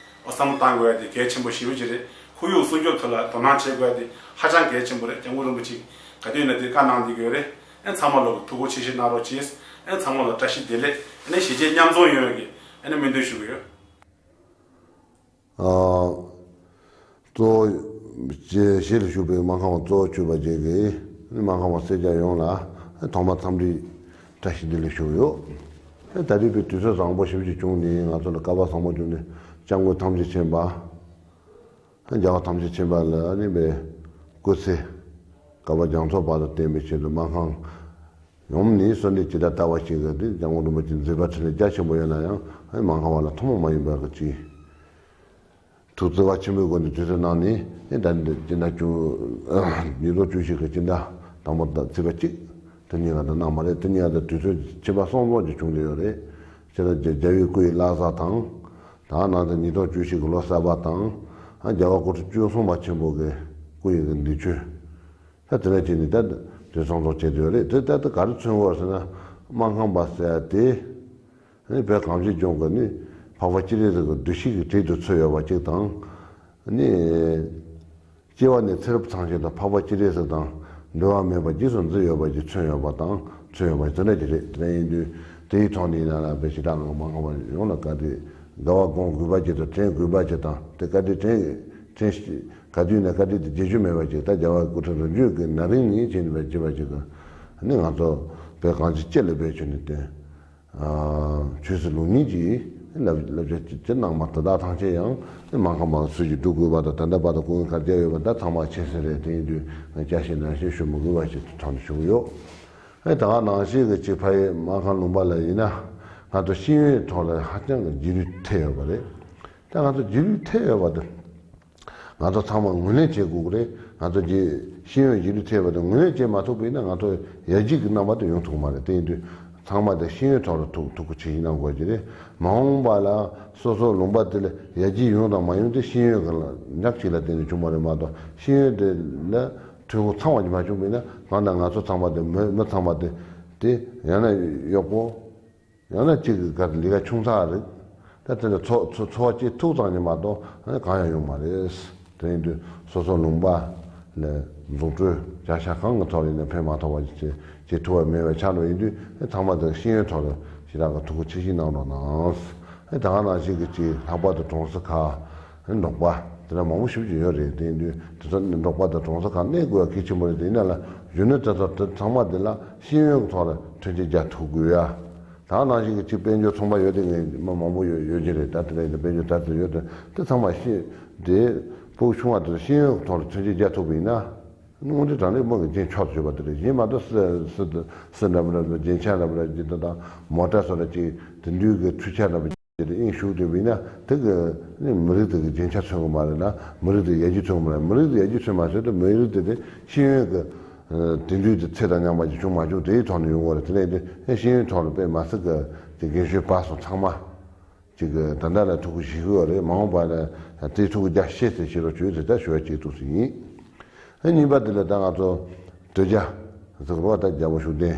ཨོ་བསམ་བློ་བཏང་དགོས་ཡ་དེ་གལ་ཆེན་པོ་ཞེ་པོ་ཅིག་རེད། ཁོར་ཡུག་སྲུང་སྐྱོབ་ཐོག་ལ་དོ་སྣང་བྱེད་དགོས་ཡ་དེ་ཧ་ཅང་གལ་ཆེན་པོ་རེད། སྐྱབས་མགོན་རིན་པོ་ཆེས་ག་དུས་ཡིན་ན་དེ་བཀའ་གནང་བསྡད་ཀྱི་ཡོད་རེད། ཨེ་ཚང་མ་ལོག་གི་ཐུགས་ཁུར་ཆེ་བཞེས་གནང་རོགས་གྱིས། ཨེ་ཚང་མ་ལ་བཀྲ་ཤིས་བདེ་ལེགས། ཨ་ནི་གཞིས་བྱེས་མཉམ་འཛོམས་ཡོང་ཡ་གི་ཨ་ནི་སྨོན་འདུན་ཞུ་གི་ཡོད། ཨ། གཙོ་བོ་ཞལ་ལ་བཞུགས་པའི་སྨར་ཁམས་པ་གཙོ་བོ་གྱུར་པ་བཅས་ཀྱི་སྨར་ཁམས་པ་སེར་སྐྱ་ཡོངས་ལ་ཐོག་མར་འཚམས་འདྲི་བཀྲ་ཤིས་བདེ་ལེགས་ཞུ་གི་ཡོད། ད་རེས་པའི་དུས་ཚོད་བཟང་པོ་ཞེ་པོ་ཅིག་བྱུང་ནས་ང་ཚོ་ལ་སྐལ་བ་བཟང་པོ་བྱུང་ནས་སྐྱབས་མགོན་ཐམས་ཅད་མཁྱེན་པ། རྒྱལ་བ་ཐམས་ཅད་མཁྱེན་པ་ལ་ནི་པའི་སྐུ་ཚེ་བསྐལ་པ་རྒྱ་མཚོ་བར་དུ་བརྟན་པའི་ཆེད་དུ་སྨར་ཁམས་ཡོངས་ནས་གསོལ་འདེབས་ཇི་ལྟར་བཏབ་པ་ཞིག་གི་དེ་སྐྱབས་མགོན་རིན་པོ་ཆེའི་མཛད་པ་འཕྲིན་ལས་རྒྱ་ཆེན་པོ་ཡོད་ན་ཡང་སྨར་ཁམས་པ་ལ་ཐུན་མོང་མ་ཡིན་པ་གི་ཅིག་ཐུགས་བརྩེ་བ་ཆེན་པོའི་སྒོ་ནས་དུས་ཚོད་གནང་ནས་ཨེ་ད་ནི་སྤྱི་ཟླ་བཅུ་ཉིས་སྟོང་བཅུ་བཞི་གི་སྤྱི་ཟླ་དང་པོ་ཟླ་ཚེས་པ་གཅིག་དེ་ཉིན་ག་ད་གནང་བ་རེད། དེ་ཉིན་ག་ད་དུས་ཚོད་ཕྱི་པ་སོང་ཙང་ཅིག་བྱུང་བསྡད་ཡོད་རེད། སྤྱི་ཟླ་བརྒྱད་པའི་སྐུ་ཡི་བླ་གཟའ་དང་། ད་ནང་ཚེས་ཉིས་སྟོང་བཅུ་བཞི་གི་ལོ་གསར་པ་དང་། ཨ་རྒྱལ་བ་སྐུ་ཕྲེང་བཅུ་གསུམ་པ་ཆེན་པོ་གི་སྐུ་ཡི་གི་འདས་མཆོད། ད་དེ་འདྲ་བྱས་ནས་ད་དུས་སང་ཚོགས་བྱས་བསྡད་ཡོད་རེད། དེ་ད་ལྟ་ག་རེ་མཚོན་གྱི་ཡོད་ཟེར་ན་སྨར་ཁམས་པ་ཟེར་ཡ་དེ་ནི་བོད་གངས་ཅན་ལྗོངས་ཀྱི་ནི་འཕགས་པ་སྤྱན་རས་གཟིགས་ཀྱི་གདུལ་ཞིང་གི་གྲས་སུ་ཚུད་ཡོད་པ་གཅིག་དང་། ནི། སྐྱེ་བ་ནས་ཚེ་རབས་ཐམས་ཅད་དུ་འཕགས་པ་སྤྱན་རས་གཟིགས་དང་འབྲལ་བ་མེད་པར་རྗེས་སུ་འཛིན་ཡོད་པ་ཞིག་མཚོན་ཡོད་པ་དང་མཚོན་ཡོད་པ་དེ་འདྲ་ཅིག་རེད། དེ་འདྲ་ཡིན་དུས་དེའི་ཐོག་ནས་ཡིན་ན་ལ་བོད་ཞི་བདེ་ལྷ་ཁང་སྨར་ཁམས་པ་ཡོངས་ལ་བཀའ་དྲིན་དགའ་བ་སྒོམ་དགོས་པ་ཅིག་དང་དྲན་དགོས་པ་ཅིག་དང་དེ་བཀའ་དྲིན་དྲན་དྲན་ག་དུས་ནས་བཀའ་དྲིན་དེ་བརྗེད་རྒྱུ་མེད་པ་ཅིག་ད་རྒྱལ་བ་སྐུ་ཕྲེང་རིམ་བྱོན་གྱི་ནང་རིང་ནས་བྱས་ནས་བྱས་པ་ཅིག་གི་ནི་ང་ཚོ་བོད་གངས་ཅན་སྤྱི་ལ་བོད་ཆོས་ནས་བསྟན། ཆོས་སྲིད་ལུགས་གཉིས་ཀྱི་བསླབ་བསླབ་བྱ་ཅི་གནང་བ་དེ་དག་ཐམས་ཅད་ཡང་སྨར་ཁམས་པ་ཚོས་ཀྱིས་སྒྲུབ་དགོས་པ་དང་། ད་ལྟ་བར་དུ་སྐུ་ངལ་ག་རེ་བྱས་ཡོད་པ་ད་ཚང་མ་མཁྱེན་གསལ་རེད། དེ་ཡིན་དུས་བསྐྱར་ཞིབ་ནན་ཞིབ་ཞུ་མི་དགོས་པ་ཞིག་དྲང་དུ་ཞུ་གི་ཡོད། ཨེ་ད་ག་ནང་བཞིན་གྱི་ཅིག་ཕ་ཡུལ་སྨར་ཁམས་ལུང་པ་ལ་ཡིན་ན་ང་ཚོ་ཤེས་ཡོན་ཐོག་ལ་ཧ་ཅང་གི་རྗེས་ལུས་ཐེབས་ཡོད་པ་རེད། ད་ང་ཚོ་རྗེས་ལུས་ཐེབས་ཡོད་པ་དེ་ ང་ཚོ་ཚང་མ་ངོས་ལེན་བྱེད་དགོས་ཀྱི་རེད། ང་ཚོ་རྗེས་ཤེས་ཡོན་རྗེས་ལུས་ཐེབས་པ་དང་ངོས་ལེན་བྱེད་མ་ཐུབ་པ་ཡིན་ན་ང་ཚོ་ཡར་རྒྱས་ཀྱི་རྣམ་པ་དེ་ཡོང་ཐུབ་ཀྱི་མ་རེད། དེ་ཡིན་དུས་ཚང་མ་དེ་ཤེས་ཡོན་ཐོག་ལ་ཐུགས་ཐུགས་ཁུར་ཆེ་བཞེས་གནང་དགོས་ཀྱི་རེད། མ་འོངས་པ་ལ་སོ་སོ་ལུང་པ་དེ་ལ་ཡར་རྒྱས་ཡོང་དང་མ་ཡོང་དེ་ཤེས་ཡོན་གྱི་ལ་ཉག་གཅིག་ལ་བརྟེན་ནས་བྱུང་བ་རེད་མ་གཏོགས། ཤེས་ཡོན་དེ་ལ་འཐུས་སྒོ་ཚང་བ་ཞིག་མ་བྱུང་བ་ཡིན་ན་ང་དང་ང་ཚོ་ཚང་མ་དེ་མི་མི་ཚང་མ་དེ་དེ་ཡང་ན་གཡོག་པོ། ཡང་ན་གཅིག་གི་ག་ལས་ཀ་ཆུང་ཚག་རེད། ད་དེ་ལ་འཚོ་འཚོ་འཚོ་བ་སྐྱེལ་ཐུབ་ཙམ་ཉིད་མ་གཏོགས་ཨ་ནི་གང་ཡང་ཡོང་མ་རེད། དེ་ཡིན་དུས་སོ་སོ་ལུང་པ་ལ་འཛུགས་སྐྲུན་བྱ་བཞག་གང་གི་ཐོག་ལ་ཡིན་ན་ཕན་མ་ཐོགས་པ་ཞིག་བྱེད་བྱེད་ཐུབ་པ་མེད་པའི་ཆ་ལ་ཡིན་དུས་ཨ་ཚང་མ་དེ་ཤེས་ཡོན་ཐོག་ལ་ཞེ་དྲག་གི་ཐུགས་ཁུར་ཆེ་བཞེས་གནང་རོགས་གནང་། ཨ་ད་ག་ནང་བཞིན་གྱི་ཅིག་ལྷག་པར་དུ་གྲོང་གསེབ་ཁག་འབྲོག་པ་དེ་འདྲ་མང་པོ་ཞེ་པོ་ཅིག་ཡོད་རེད། དེ་ཡིན་དུས་དེ་ཚོ་འབྲོག་པ་དང་གྲོང་གསེབ་ཁག་གནས་དགོས་པ་གལ་ཆེན་པོ་རེད། དེ་ཡིན་ན་ལ་གཞོན་ནུ་དེ་ཚོ་དེ་ཚང་མ་དེ་ལ་ཤེས་ཡོན་གྱི་ཐོག་ལ་མཐུན་རྐྱེན་རྒྱག་ཐུབ་དགོས་ཡ། ད་ནང་བཞིན་གྱི་ཅིག་དཔལ་འབྱོར་ཚོང་པ་ཡོད་དེ་ངས་མི་མང་པོ་ཡོད་ཡོད་ཀྱི་རེད། ད་དེ་ལས་དཔལ་འབྱོར་དར་དུ་ཡོད་དེ་དེ་ཚང་མ་ཤེས་དེ་ཕྲུ་གུ་ཆུང་བ་དེ་ཚོ་ཤེས་ཡོན་གྱི་ཐོག་ལ་མཐུན་རྐྱེན་རྒྱག་ཐུབ་པ་ཡིན་ན་དངོས་འབྲེལ་དྲང་གནས་མི་གི་རྒྱན་མཆོག་ཏུ་གྱུར་པ་དེ་རེད། གཞན་མ་གཏོགས་སུ་སུ་སུ་འདྲ་མི་འདྲ་རྒྱན་ཆ་འདྲ་མི་འདྲ་ཅིག་དེ་དང་མོ་ཊ་སོགས་ལ་ཅིག་དེ་འདྲའི་གི་འཕྲུལ་ཆས་འདྲ་མི་དེ་དབྱིངས་ཞུགས་དེ་བས་ན་དེ་གི་ནི་མི་རིགས་དེ་གི་རྒྱན་ཆ་མཚོན་གི་མ་རེད་ན་མི་རིགས་དེ་ཡར་རྒྱས་མཚོན་གི་མ་རེད། མི་རིགས་དེ་ཡར་རྒྱས་མཚོན་མ་ཟེར་དུས་མི་རིགས་དེ་དེ་ཤེས་ཡོན་གི་དེང་དུས་དེ་ཚད་དང་མཉམ་པ་ཅིག་བྱུང་མ་བྱུང་དེའི་ཐོག་ནས་ཡོང་གི་རེད། དེ་ལས་དེ་ཤེས་ཡོན་ཐོག་ལ་དཔེ་མ་སྲིད་གི་དེ་རྒན་གཞོན་བར་གསུམ་ཚང་མ་ཅིག་གི་ད་ལྟ་ལ་ཐུགས་ཁུར་བཞེས་གི་ཡོད་རེད། མ་འོངས་པ་ལ་དེ་ཐུགས་ཁུར་རྒྱ་ཆེ་ཙམ་བྱེད་རོགས་བྱོས་ཟེར་ད་ཞུ་བ་གཅིག་ཐུགས་སུ་ཡིན། ཨ་གཉིས་པ་དེ་ལ་ད་ང་ཚོ་དོལ་རྒྱལ་ཟེར་བ་ད་རྒྱལ་པོ་ཤུགས་ལྡན་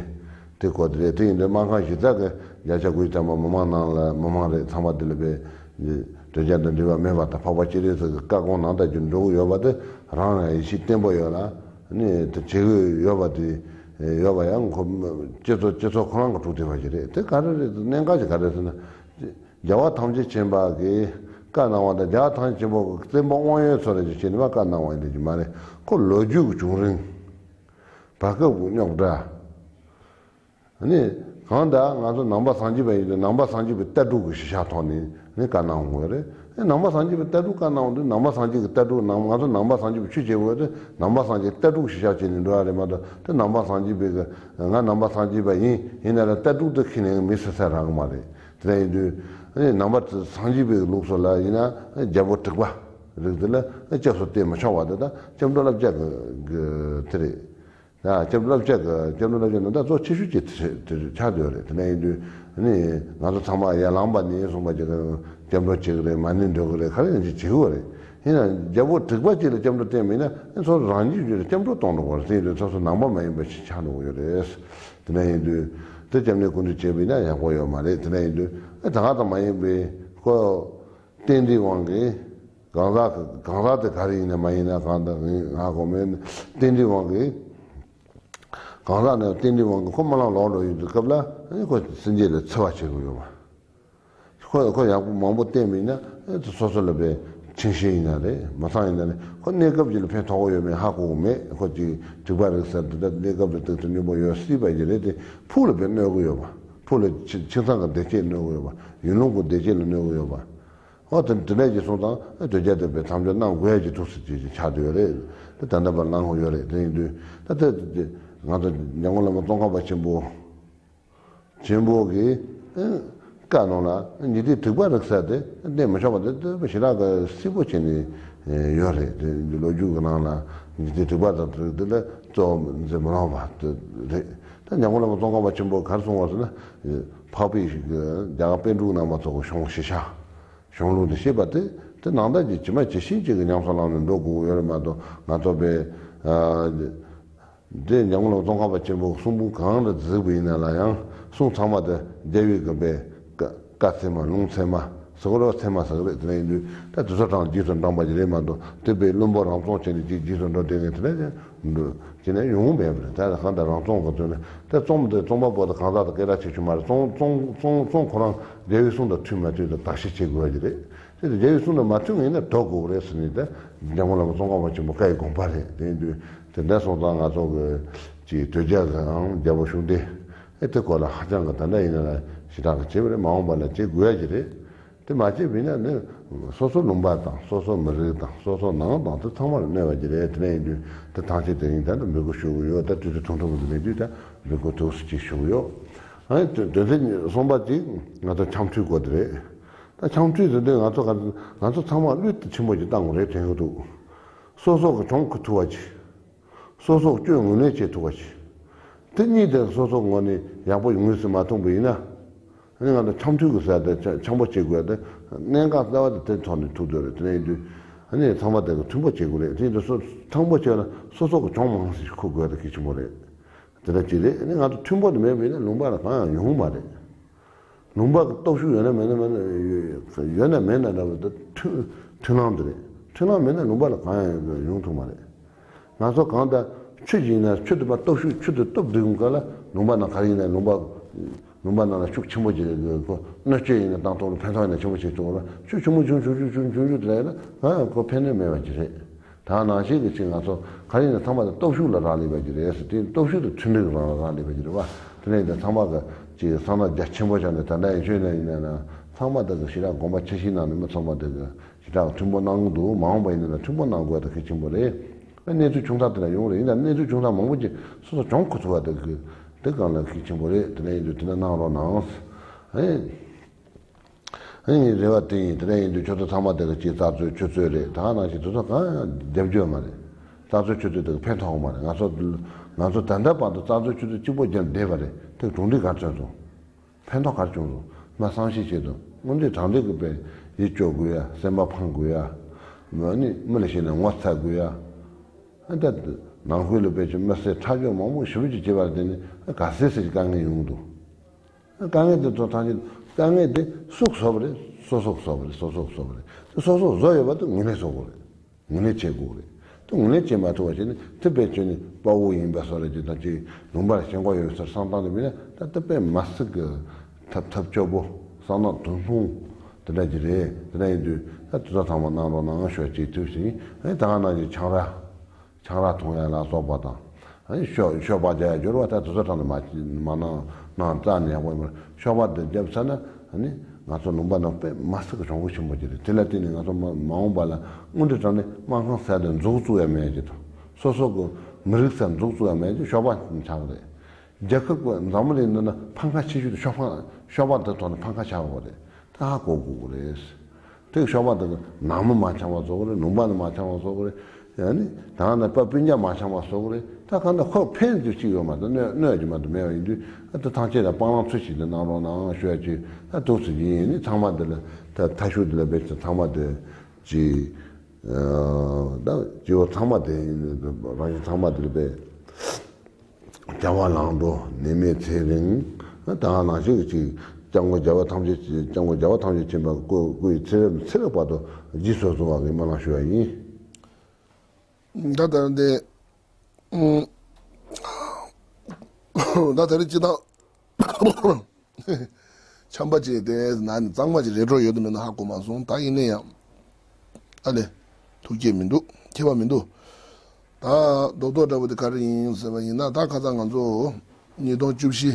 དེ་སྐོར་དེ་རེད། དེ་ཡིན་དུས་སྨར་ཁམས་གཞི་རྩ་གི་བརྒྱ་ཆ་དགུ་བཅུ་ཐམ་པ་མི་མང་ནང་ལ་མི་མང་རེད། ཚང་མ་དེ་ལ་བས་དོལ་རྒྱལ་དང་འབྲེལ་བ་མེད་པ་དང་འཕགས་པ་སྤྱན་རས་གཟིགས་ཀྱི་བཀའ་དགོངས་ནང་ལྟར་གྱི་འགྲོ་གི་ཡོད་པ་དེ་རང་རང་ཡིད་ཆེས་བརྟན་པོ་ཡོད་ལ་ནི་དེ་བྱེད་གི་ཡོད་པ་དེ་ཡོད་པ་ཡང་ཁོ་སྤྱི་ཚོགས་སྤྱི་ཚོགས་ཁོ་རང་གི་གྲུབ་བསྡད་པ་ཞིག་རེད། དེ་ག་རེ་རེད་གནད་འགག་ཅིག་ག་རེ་ཟེར་ན། རྒྱལ་བ་ཐམས་ཅད་མཁྱེན་པ་གིས་བཀའ་གནང་བ་དང་རྒྱལ་བ་ཐམས་ཅད་མཁྱེན་པ་གི་བཙན་པོ་དབང་ཡོད་ཚོ་ལ་ཅིག་བྱས་ནས་མ་བཀའ་གནང་བ་ཡིན་དེ་ཅིག་མ་རེད། ཁོ་ལོ་རྒྱུས་ཀྱི་བྱུང་རིམ། བར་སྐབས་ཀྱི་རྙོག་དྲ། ནི་གང་ལྟར་ང་ཚོ་ནང་པ་སངས་རྒྱས་པ་ཡིན་དུས་ནང་པ་སངས་རྒྱས་པའི་ལྟ་གྲུབ་ཀྱི་གཞི་བཞག་ཐོག་ནས་ནི་བཀའ་གནང་དགོས་རེད། ནི་ནང་པ་སངས་རྒྱས་པའི་ལྟ་གྲུབ་བཀའ་གནང་དུས་ནང་པ་སངས་རྒྱས་ཀྱི་ལྟ་གྲུབ་ནང་ང་ཚོ་ནང་པ་སངས་རྒྱས་པའི་ཆོས་བྱེད་དགོས་དུས་ནང་པ་སངས་རྒྱས་ལྟ་གྲུབ་གཞི་བཞག་བྱས་ནས་འགྲོ་ཡ་རེད་མ་གཏོགས་དེ་ནང་པ་སངས་རྒྱས་པའི་གི་ང་ནང་པ་སངས་རྒྱས་པ་ཡིན་ཡིན་ན་ལ་ལྟ་གྲུབ་དེ་ཁས་ལེན་མི་སྲིད་ས་རག་གི་མ་རེད། དེ་འདྲ་ཡིན་དུས་ནང་པ་སངས་རྒྱས་པའི་ལུགས་སྲོལ་ལ་ཡིན་ན་རྒྱལ་པོ་དྲེགས་པ་རིགས་དེ་ལ་སྐྱབས་སུ་བསྟེན་མི་ཆོག་པ་དེ་དང་སྐྱབས་འགྲོ་བསླབ་བྱ་གི་དེ་རེད། ཡ་སྐྱབས་འགྲོ་བསླབ་བྱ་གི་སྐྱབས་འགྲོ་བསླབ་བྱ་ནང་ད་གཙོ་ཆེ་ཤོས་ཀྱི་དེ་དེ་ཆགས་བསྡད་ཡོད་རེད། དེ་འདྲ་ཡིན་དུས་ནི་ང་ཚོ་ཚང་མ་ཡར་ལངས་པ་ནས་བཟུང་བ་ཅིག་སྐྱབས་འགྲོ་བྱེད་གི་རེད། མ་ཎི་འདོན་གི་རེད། ག་རེ་ཡིན་ཅིག་བྱེད་གི་རེད། ཡིན་ན་རྒྱལ་པོ་དྲེགས་པ་ཅིག་ལ་སྐྱབས་འགྲོ་བསྟེན་མིན་ན་ཨེ་ཚོ་རང་རྒྱུད་རྒྱུད་ལ་སྐྱབས་འགྲོ་གཏོང་འགྲོ་བར་སྲིད་དུས་ཚོ་སོ་ནང་པ་མ་ཡིན་པ་ཞིག་ཆགས་འགྲོ་གི་ཡོད་རེད། དེ་འདྲ་ཡིན་དུས་དེ་སྐྱབས་གནས་སྐུ་མདུན་བྱས་པ་ཡིན་ན་ཡག་པོ་ཡོད་མ་རེད། དེ་འདྲ་ཡིན་དུས་ཨེ་ད་ག་ཙམ་མ་ཡིན་པའི་ཁོ་རྟེན་འབྲེལ་དབང་གིས་གང་ཟག་གང་ཟག་དེ་ག་རེ་ཡིན་ན་མ་ཡིན་ན་གང་ལྟར་ང་གོ་མེད་རྟེན་འབྲེལ་དབང་གིས་གང་ཟག་ནི་རྟེན་འབྲེལ་དབང་གིས་ཁོ་སྨོན་ལམ་ལོག་འགྲོ་ཡོད་དུས་སྐབས་ལ་ཨེ་ཁོ་སེམས་ཅན་ལ་འཚེ་བ་བྱེད་དགོས་ཡོད་པ། ཁོ་ཁོ་ཡག་པོ་མང་པོ་བསྟེན་པ་ཡིན་ན་ཨེ་སོ་སོ་ལ་བའི་ཆིངས་ཞེན་ཡིན་ན་རེད། མ་ཚང་ཡིན་ན་རེད། ཁོ་གནས་སྐབས་ཀྱི་ལ་ཕན་ཐོགས་ཡོད་མེད་ཧ་གོ་གི་མེད། ཁོ་ཅིག་དྲེགས་པ་རིགས་ཟེར་དུས་ད་གནས་སྐབས་ལ་དུག་དང་སྙོམས་པོ་ཡོད་སྲིད་པ་ཡིན་རེད་དེ་ཕུགས་ལ་བའི་གནོད་གི་ཡོད་པ། ཕུགས་ལ་ཆི་ཆིག་ཚང་གི་བདེ་སྐྱིད་གནོད་གི་ཡོད་པ། ཡུལ་ལུང་གི་བདེ་སྐྱིད་ལ་གནོད་གི་ཡོད་པ། ཨོ་དེ་དེ་འདྲ་ཅིག་སོང་ཙང་ཨེ་དོལ་རྒྱལ་དེ་བའི་དམ་བཅའ་གནང་དགོས་ཡ་ཅིག་ཐུགས་སུ་ཅིག་ཅིག་ཆགས་བསྡད་ཡོད་རེད། དེ་ད་ལྟ་བར་གནང་གི་ཡོད་རེད། དེ་ཡིན་དུས་ད་ལྟ་དེ་ང་ཚོ་འཇམ་མགོན་བླ་མ་ཙོང་ཁ་པ་ཆེན་པོ། ཆེན་པོ་གིས་ཨེ་བཀའ་གནང་ལ་ཉི་ཟླའི་དྲེགས་པ་རིགས་ཟེར་དེ་གནས་མི་ཆོག་པ་དེ་དེ་ཞེ་དྲག་གི་སྲིད་པོ་བྱས་ནས་ཡོད་རེད། དེ་ལོ་རྒྱུས་ཀྱི་ནང་ལ་ཉི་ཟླའི་དྲེགས་པ་དང་དྲེགས་དེ་ལ་གཙོ་བོ་འཛིན་མི་རུང་བ་དེ་རེད། ད་འཇམ་མགོན་བླ་མ་ཙོང་ཁ་པ་ཆེན་པོ་ག་རེ་གསུངས་པ་ཟེར་ན། འཕགས་པའི་རྒྱ་གར་པཎ་གྲུབ་རྣམ་པ་ཚོ་གི་གཞུང་ཞེས་བྱ། གཞུང་ལུགས་འདི་ཤེས་པ་དེ་དེ་ནང་ལྟར་གྱི་ཇི་མ་ཇི་བཞིན་ཅིག་གི་ཉམས་སུ་བླངས་ནས་འགྲོ་དགོས་ཡོད་རེད་མ་གཏོགས་ང་ཚོ་པའི་ཨ། དེ་འཇམ་མགོན་བླ་མ་ཙོང་ཁ་པ་ཆེན་པོའི་གསུང་འབུམ་གང་ལ་གཟིགས་པ་ཡིན་ན་ལ་ཡང་གསུང་ཚང་མ་དེ་རྒྱལ་བའི་དགོན་པའི་བཀའ་བཀའ་ཚད་མ་ལུང་ཚད་མ་ཟེར་གོ་རོགས་ཚད་མ་ཟེར་གི་རེད། དེ་འདྲ་ཡིན་དུས་ད་དེ་ཚོ་དང་རྗེས་སུ་འབྲངས་པ་ཅིག་རེད་མ་གཏོགས་དེ་པའི་བླུན་པོ་རང་བཙོང་བྱས་ནས་ཅིག་རྗེས་སུ་འགྲོ་བསྡད་མཁན་དེ་འདྲ་ཅིག་ཅི་ནས་ཡོང་མེད་པ་རེད། ད་གང་ལྟར་རང་བཙོང་གི་དོན་ནི་ད་བཙོང་དེ་བཙོང་པ་པོ་དང་གང་ཟག་དང་སྐད་གྲགས་ཆེ་ཆུང་མ་རེད། བཙོང་བཙོང་བཙོང་བཙོང་ཁོ་རང་རྒྱལ་བའི་གསུང་དང་མཐུན་མ་མཐུན་དང་བརྟག་ཞིབ་བྱེད་དགོས་པ་ཅིག་རེད། དེ་རྒྱལ་བའི་གསུང་དང་མ་མཐུན་ངེས་ན་འདོར་དགོས་རེད་ཟེར་ནས་ད་འཇམ་མགོན་བླ་མ་ཙོང་ཁ་པ་ཆེན་པོ་བཀའ་ཡི་དགོངས་པ་རེད། དེ་ཡིན་དུས་དེ་འདྲ་སོང་ཙང་ང་ཚོ་གི་ཅིག་དོལ་རྒྱལ་གང་རྒྱལ་པོ་ཤུགས་ལྡན་ཨེ་དེ་སྐོར་ལ་ཧ་ཅང་གི་ད་ལྟ་ཡིན་ན་ལ་ཞེ་དྲག་གི་བྱེད་པ་རེད། མ་འོངས་པ་ལ་བྱེད་དགོས་ཡ་ཅིག་རེད། དེ་མ་བྱས་པ་ཡིན་ན་ནི་སོ་སོ་ལུང་པ་དང་སོ་སོ་མི་རིགས་དང་སོ་སོ་ནང་དང་དེ་ཚང་མ་ལ་གནོད་པ་ཅིག་རེད། དེ་འདྲ་ཡིན་དུས་དེ་ཐང་ཆད་དེ་རིང་ད་ལྟ་འབོད་སྐུལ་ཞུ་གི་ཡོད། ད་དུས་ཚོད་ཐུང་ཐུང་གི་མེད་དུས་ད་འབོད་སྐུལ་ཐུགས་སུ་ཅིག་ཞུ་གི་ཡོད། ཨ་ནི་དོན་དོན་ཚན་གསུམ་པ་ཅིག་ང་ཚོ་འཆམ་མཐུན་སྐོར་དེ་རེད། ད་འཆམ་མཐུན་ཟེར་དུས་ང་ཚོ་ག་ང་ཚོ་ཚང་མ་བློས་གཏོང་ཆེན་པོ་ཅིག་བཏང་དགོས་རེད་དྲན་གྱི་འདུག་སོ་སོ་གི་གྱོང་ཁུར་ཐུབ་པ་ཅིག་སོ་སོ་སྐྱོན་ངོས་ལེན་བྱེད་ཐུབ་པ་ཅིག་དེ་གཉིས་དེ་སོ་སོ་ངོས་ནས་ཡག་པོ་ངོས་སུ་མ་མཐོང་པ་ཡིན་ན། ཨ་ནི་ང་ཚོ་འཆམ་མཐུན་གྱི་ཟེར་དེ་ཆ་འཆམ་པོ་བྱེད་དགོས་དེ། གནད་འགག་རྩ་བ་དེ་དེ་ཐོག་ནས་ཐུག་འདོད་རེད། དེ་ནས་ཡིན་དུས་ཨ་ནི་ཚང་མ་དེ་གི་མཐུན་པོ་བྱེད་དགོས་རེད། དེ་ཡིན་དུས་སོ་མཐུན་པོ་བྱས་ན་སོ་སོ་གི་གྱོང་མང་ཙམ་ཞིག་ཁུར་དགོས་དེ་གལ་ཆེན་པོ་རེད། དེ་འདྲ་ཅིག་རེད། ཨ་ནི་ང་ཚོ་མཐུན་པོ་དེ་མེད་པ་ཡིན་ན་ལུང་པ་ལ་གང་ཡང་ཡོང་མ་རེད། ལུང་པ་གི་སྟོབས་ཤུགས་ཡོད་ན་མེད་ན་མེད་ན་ཡོད་ན་མེད་ན་འདྲ་བོ་དེ་མཐུན་མཐུན་ལམ་དེ་རེད། མཐུན་ལམ་མེད་ན་ལུང་པ་ལ་གང་ཡང་ཡོང་ཐུབ་མ་རེད། ང་ཚོ་གང་ལྟར་ཆུ་ཞིག་ཡིན་ན་ཆུ་དེ་མ་སྟོབས་ཤུགས་ཆུ་དེ་སྟོབས་སྡུད་ཡོང་ག་ལ་ལུང་པ་ནང་ག་རེ་ཡིན་ན་ལུང་པ་ལུང་པ་ནང་ལ་ཤུགས་ཆེན་པོ་ཅིག་རེད། ཁོ་གནོད་སྐྱེལ་ཡིན་ན་བཏང་ཐོག་ལ་ཕན་ཐོགས་ཡིན་ན་ཆེན་པོ་ཞིག་བྱུང་བ་ལ་ཆུ་ཆུང་མོ་ཆུང་ཆུང་ཆུང་ཆུང་ཆུང་དེ་ལ་ཡིན་ན་ཨ་ཁོ་ཕན་གནོད་མེད་པ་ཅིག་རེད། ད་ནང་བཞིན་གྱི་ཅིག་ང་ཚོ་ག་རེ་ཡིན་ན་ཚང་མ་དེ་སྟོབས་ཤུགས་ལ་རག་ལས་པ་ཅིག་རེད་ཟེར། དེ་སྟོབས་ཤུགས་དེ་མཐུན་སྒྲིལ་རང་ལ་རག་ལས་པ་ཅིག་རེད་བ། དེ་ནས་ཡིན་ན་ཚང་མ་གི་ཅིག་བསམ་བློ་རྒྱ་ཆེན་པོ་བཞག་ནས་ད་ལྟ་ཡིན་ཆོས་ནས་ཡིན་ན་ན་ཚང་མ་དེ་གི་ཞེ་དྲག་དགོངས་པ་ཆེ་བཞེས་གནང་ནས་མི་ཚང་མ་དེ་གི་ཞེ་དྲག་མཐུན་པོ་གནང་གི་འདུག་མ་འོངས་པ་ཡིན་ན་མཐུན་པོ་གནང་དགོས་ད་གལ་ཆེན་པོ་རེད། གནས་ཚུལ་ཆུང་ཚག་དེ་འདྲ་ཡོང་རེད། ཡིན་ན་གནས་ཚུལ་ཆུང་ཚག་མང་པོ་ཅིག་སོ་སོ་གྱོང་ཁུ་ཐུབ་པ་དེ་གི་དེ་གང་ལ་གལ་ཆེན་པོ་རེད། དེ་འདྲ་ཡིན་དུས་དེ་འདྲ་གནང་རོགས་གནང་། ཨེ། ཨེ་ངའི་རེ་བ་དེ་ཡིན། དེ་འདྲ་ཡིན་དུས་ཁྱོད་ཚོ་ཚང་མ་དེ་གི་ཅིག་རྩ་རྩོད་ཆུ་རྩོད་རེད། ད་ག་ནང་བཞིན་དེ་ཚོ་གང་ཡང་རྒྱབ་སྐྱོར་མ་རེད། རྩ་རྩོད་ཆུ་རྩོད་དེ་གི་ཕན་ཐོགས་མ་རེད། ང་ཚོ་ང་ཚོ་ད་ལྟ་བར་དུ་རྩ་རྩོད་ཆུ་རྩོད་གཅིག་པོ་རྒྱབ་བསྡད་པ་རེད། དེ་གྲུབ་འབྲས་ག་ཚོད་སོང་། ཕན་ཐོགས་ག་རེ་བྱུང་སོང་། མ་བསམ་ཤེས་བྱེད་དང་། དངོས་འབྲེལ་དྲང་འབྲེལ་གྱི་དཔེ་ཡིད་སྐྱོ་དགོས་ཡ། སེམས་པ་ཕམ་དགོས་ཡ། མ་ནི་མི་ལ་བཤད་ན་ངོ་ཚ་དགོས་ཡ། ཨ་ད་ནང་ཁུལ་ལ་དཔེ་ཆ་མི་སེར་ཁྲག་སྦྱོར་མང་པོ་ཞེ་པོ་ཅིག་བྱེད་པར་བརྟེན་ནས་ག་ཚོད་ཚོད་ཀྱི་དཀའ་ངལ་ཡོང་འདུག་དཀའ་ངལ་དེ་ཚོ་ཐམས་ཅད་དཀའ་ངལ་དེ་སུ་གིས་བཟོས་པ་རེད། སོ་སོ་གིས་བཟོས་པ་རེད། སོ་སོ་གིས་བཟོས་པ་རེད། དེ་སོ་སོ་གིས་བཟོས་ཡོད་པ་དེ་ངོས་ལེན་བཟོ་དགོས་རེད། ངོས་ལེན་བྱེད་དགོས་རེད། དེ་ངོས་ལེན་བྱེད་མ་ཐུབ་པ་བྱས་ནས་དེ་དཔེ་བྱས་ནས་དཔའ་བོ་ཡིན་པ་བཟོ་རེ་ཅིག་དང་ཅིག་ལུང་པར་ཞེན་ཁོག་ཡོད་ཟེར་བསམ་སྟངས་དེ་མིན་ན་ད་དེ་དཔེ་མི་སྲིད་ཀྱི་ཐབས་ཐབས་སྐྱོ་པོ། བསམ་སྟངས་དོན་ལྷུང་དེ་འདྲ་ཅིག་རེད། དེ་འདྲ་ཡིན་དུས་ད་དེ་ཚོ་ཚང་མ་གནང་རོགས་གནང་ཞུ་བ་ཅིག་ཐུབ་ཟིན། ཨེ་ད་ག་ནང་བཞིན་ཆང་རག་ཆང་རག་འཐུང་ཡ་ལ་སོགས་པ་དང་། ཨ་ནི་ཤོ་ཤོ་སྦག་རྒྱག་ཡ་འབྱོར་བ་ད་དེ་ཚོ་གྲངས་ནས་མ་མ་གནང་གནང་རྩ་ནས་ཡག་པོ་ཡིན་པར། ཤོ་སྦག་དེ་བརྒྱབ་ཚར་ན་ཨ་ནི་ང་ཚོ་ལུང་པ་ནང་དཔེ་མི་སྲིད་ཀྱི་གྱོང་གུན་ཆེན་པོ་ཅིག་རེད། དེ་ལ་བརྟེན་ནས་ང་ཚོ་མ་མ་འོངས་པ་ལ་དངོས་འབྲེལ་དྲང་གནས་སྨར་ཁམས་ཟེར་དེ་འཛུགས་བཙུགས་ཡ་མེད་ཅིག་དང་། སོ་སོ་གི་མི་རིགས་ཟེར་འཛུགས་བཙུགས་ཡ་མེད་ཅིག་ཤོ་སྦག་ཆགས་པ་རེད། རྒྱལ་ཁབ་ཀྱི་འཛམ་བུ་གླིང་འདི་ན་ཕམ་ཁ་ཆེ་ཤོས་དེ་ཤོ་སྦག་ཤོ་སྦག་དེ་ཐོག་ནས་ཕམ་ཁ་ཆགས་ཡོད་རེད། ད་ཧ་གོ་དགོས་ཀྱི་རེད། དེ་ཤོ་སྦག་དེ་གི་ནང་མི་མ་འཆམ་པ་བཟོ་གི་རེད། ལུང་པ་ནི་མ་འཆམ་པ་བཟོ་གི་རེད། ཡང་ནི་ད་ནི་པ་སྤུན་ཀྱག་མ་འཆམ་པ་བཟོ་གི་རེད། ད་གང་ལྟར་ཁོ་ཕན་རྒྱུ་གཅིག་ཡོད་མ་གཏོགས་གནོད་གནོད་རྒྱུ་མ་གཏོགས་མེད་པ་ཡིན་དུས། ཨ་ད་ཐང་ཆད་ལ་སྤང་བླང་ཚུལ་ཞིག་ལ་གནང་རོགས་གནང་ཞུ་ཡ་ཅིག་ཨ་འདུག་སེ་ཡིན། ནི་ཚང་མ་འདི་ལ་ད་ཐ་ཤུག་འདི་ལ་བེད་ཀྱི་ཚང་མ་དེ་ཅིག་ད་སྐྱེ་བོ་ཚང་མ་དེ་རང་བཞིན་ཚང་མ་འདི་ལ་བེད། རྒྱལ་བ་བླང་དོར་ནད་མེད་ཚེ་རིང་། ད་ག་ནང་བཞིན་གྱི་སྐྱབས་མགོན་རྒྱལ་བ་ཐམས་ཅད་སྐྱབས་མགོན་རྒྱལ་བ་ཐམས་ཅད་མཁྱེན་པ་སྐུ་སྐུ་ཡི་ཚེ་རབས་ཚེ་རབས་བར་དུ་རྗེས་སུ་བཟུང་བ་གི་སྨོན་ལམ་ཞུ་བ་ཡིན། ད་ལྟ་འདི་ད་ད་རེས་སྤྱི་བཏང་ཆམ་པ་ཅིག་དེ་ན་ནི་གཙང་མ་ཅིག་རེད་འགྲོ་ཡོད་དུ་མེད་ན་ཧ་གོ་མ་སོང་། ད་ཡིན་ན་ཡང་ཨ་ལེ་ཐུགས་བསྐྱེད་མི་འདུག་ཁྱད་པར་མི་འདུག་ད་རྡོག་རྡོག་འདྲ་པོ་དེ་ག་རེ་ཡིན་ཟེར་བ་ཡིན་ན། ད་ཁ་སང་ང་ཚོ་ཉིས་སྟོང་བཅུ་བཞི་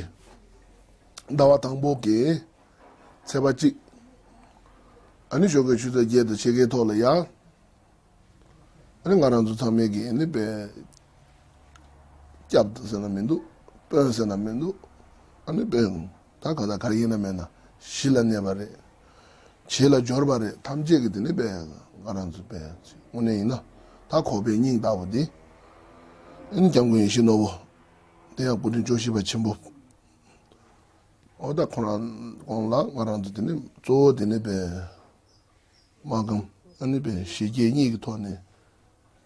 ཟླ་བ་དང་པོ་གི་ཚེས་པ་གཅིག་ཨ་ནི་ཞོགས་ཀའི་ཆུ་ཚོད་བརྒྱད་དང་ཕྱེད་ཀའི་ཐོག་ལ་ཡ། ཨ་ནི་ང་རང་ཚོ་ཚང་མས་ཀྱི་ཨ་ནི་དཔེ་སྐྱབས་ཟེར་ན་མི་འདུག་དཔོན་ཟེར་ན་མི་འདུག་ཨ་ནི་དཔེ་ད་ག་ད་ག་རེ་ཡིན་ན་མེད་ན་གཞི་ལ་གནས་པ་རེད། བྱེད་ལ་སྦྱོར་བ་རེད། ཐམས་ཅད་ཀྱི་དེ་ནི་དཔེ་ང་རང་ཚོ་དཔེ་དངོས་གནས་ཡིན་ན་ད་ཁོག་པའི་སྙིང་ལྟ་བུ་དེ། ཨ་ནི་སྐྱབས་མགོན་ཡིད་བཞིན་ནོར་བུ་དེ་ཡང་སྐུ་ཕྲེང་བཅུ་བཞི་པ་ཆེན་པོ། འོ་ད་ཁོ་རང་གོང་ལ་ང་རང་ཚོ་དེ་ནི་གཙོ་བོ་དེ་ནི་དཔེ། སྨར་ཁམས་ཨ་ནི་དཔེ་ཞི་རྒྱས་གཉིས་ཀྱི་ཐོག་ནས་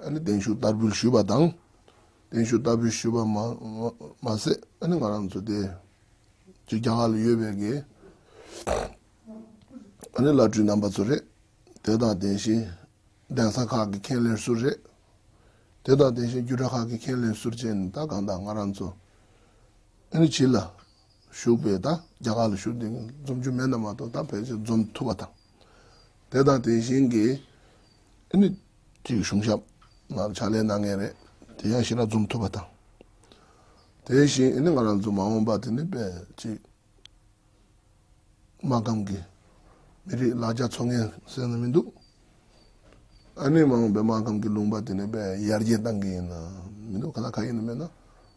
ཨ་ནི་བརྟན་བཞུགས་བསྟར་འབུལ་ཞུས་པ་དང་། བརྟན་བཞུགས་བསྟར་འབུལ་ཞུས་པ་མ་མ་མ་ཟད་ཨ་ནི་ང་རང་ཚོ་དེ་ཅིག་རྒྱ་གར་ལ་ཡོད་པའི་གི་ཨ་ནི་བླ་སྤྲུལ་རྣམ་པ་ཚོ་རེད། དེ་དང་དེ་བཞིན་གདན་ས་ཁག་གི་མཁན་སློབ་ཟུར་རེད། དེ་དང་དེ་བཞིན་རྒྱུད་གྲྭ་ཁག་གི་མཁན་སློབ་ཟུར་བཅས་ནི་ད་གང་ལྟར་ང་རང་ཚོ་ཨ་ནི་ཕྱི་ལ་བཞུགས་པའི་ད་རྒྱ་གར་ལ་བཞུགས་དེ་འཛོམས་རྒྱུ་མེད་ན་མ་གཏོགས་ད་ཕལ་ཆེར་འཛོམས་ཐུབ་པ་དང་། དེ་དང་དེ་བཞིན་གྱི་ཨ་ནི་ཅིག་གཞུང་ཞབས་ནང་ཕྱག་ལས་གནང་མཁན་རེད། དེ་ཡང་ཞེ་དྲག་འཛོམས་ཐུབ་པ་དང་། དེ་བཞིན་ཨ་ནི་ང་རང་ཚོ་མ་འོངས་པ་དེ་ནི་དཔེ་ཅིག་སྨར་ཁམས་ཀྱི་མི་རིགས་ལག་ཆ་འཚོ་མཁན་ཟེར་ན་མི་འདུག་ཨ་ནི་མ་འོངས་པའི་སྨར་ཁམས་ཀྱི་ལུང་པ་དེ་ནི་དཔེ་ཡར་རྒྱས་གཏང་གི་ཡིན་ན་མི་འདུག་ག་ལ་ག་ཡིན་ན་མེད་ན་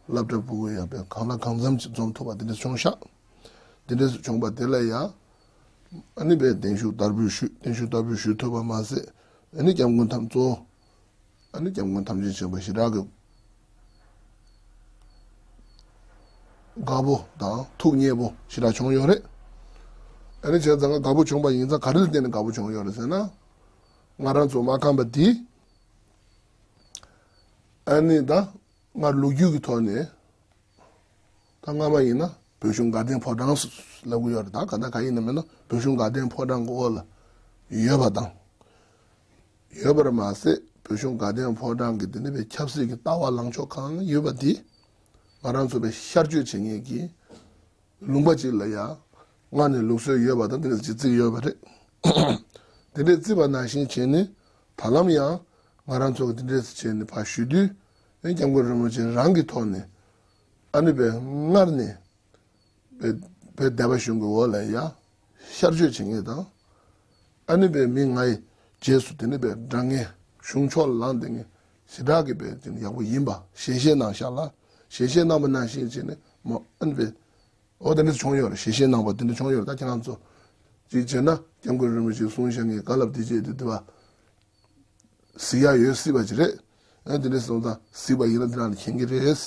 སློབ་གྲྭ་ཕྲུ་གུ་ཡང་དཔེ་གང་ལ་གང་འཚམ་ཅིག་འཛོམས་ཐུབ་པ་དེ་འདྲ་བྱུང་ཤག་དེ་འདྲ་བྱུང་པ་དེ་ལ་ཡང་ཨ་ནི་དཔེ་བརྟན་བཞུགས་བསྟར་འབུལ་ཞུས། བརྟན་བཞུགས་བསྟར་འབུལ་ཞུས་ཐུབ་པ་མ་ཟད་ཨ་ནི་སྐྱབས་མགོན་ཐམ་གཙོ་བོ་ ཨ་ནི་སྐྱབས་མགོན་ཐམས་ཅད་མཁྱེན་པ་ཞེ་དྲག་གི་དགའ་པོ་དང་ཐུགས་མཉེས་པོ་ཞེ་དྲག་བྱུང་ཡོད་རེད། ཨ་ནི་བྱས་ཙང་དགའ་པོ་བྱུང་བ་ཡིན་ཙང་ག་རེ་ལ་བརྟེན་ནས་དགའ་པོ་བྱུང་ཡོད་རེད་ཟེར་ན། ང་རང་ཚོ་མ་ཁམས་པ་འདི་ཨ་ནི་ད་སྔར་ལོ་རྒྱུས་ཀྱི་ཐོག་ནས། ད་སྔ་མ་ཡིན་ན་བོད་གཞུང་དགའ་ལྡན་ཕོ་བྲང་ལབ་ཀྱི་ཡོད་རེད། ད་ག་ད་ག་ཡིན་ན་མིན་ན་བོད་གཞུང་དགའ་ལྡན་ཕོ་བྲང་གི་འོག་ལ་ཡོད་པ་དང་། ཡོད་པར་མ་ཟད་བོད་གཞུང་དགའ་ལྡན་ཕོ་བྲང་གི་དེ་ནི་བའི་ཆབ་སྲིད་ཀྱི་ལྟ་བ་ལངས་ཕྱོགས་གང་ཡོད་པ་དེ་ང་རང་ཚོ་བའི་ཤར་བསྐྱོད་བྱེད་མཁན་གྱི་ལུང་པ་ཅིག་ལ་ཡང་སྔར་ནས་ལུགས་སྲོལ་ཡོད་པ་དང་དེ་ནས་ཅིག་བརྩིས་ཡོད་པ་རེད། དེ་འདྲའི་བརྩིས་པ་ནང་བཞིན་བྱས་ནས་ད་ལམ་ཡང་ང་རང་ཚོ་གི་དེ་འདྲས་བྱས་ནས་ཕར་ཞུ་དུས་ཨེ་སྐྱབས་མགོན་རིན་པོ་ཆེ་རང་གི་ཐོག་ནས་ཨ་ནི་བའི་སྔར་ནས་བའི་བའི་སྡེ་པ་གཞུང་གི་འོག་ལ་ཡ་ཤར་བསྐྱོད་བྱེད་མཁན་དང་། ཨ་ནི་བའི་མི་ང་ཡི་རྗེས་སུ་དེ་ནི་བའི་འབྲང་མཁན་གཞུང་ཕྱོགས་ལ་ལངས་བསྡད་མཁན་ཞེ་དྲག་གི་བའི་དེ་ནི་ཡག་པོ་ཡིན་པ་ཞལ་བཞེས་གནང་ཤག་ལ། ཞལ་བཞེས་གནང་བ་ནང་བཞིན་བྱས་ནས་མོ་ཨ་ནི་བའི་འོ་དེ་འདྲ་བྱུང་ཡོད་རེད། ཞལ་བཞེས་གནང་བ་དེ་འདྲ་བྱུང་ཡོད་རེད། ད་ཁྱེད་རང་ཚོ་ཅིག་བྱས་ན་སྐྱབས་མགོན་རིན་པོ་ཆེས་གསུངས་བཞག་མཁན་བཀའ་སློབ་དེ་བཅས་དེ་དེ་བ་གཟིགས་ཡག་ཡོད་སྲིད་པ་ཅིག་རེད། ཨ་དེ་འདྲ་སོང་ཙང་གཟིགས་པ་ཡིན་ན་དེ་རང་ལ་མཁྱེན་གྱི་རེད།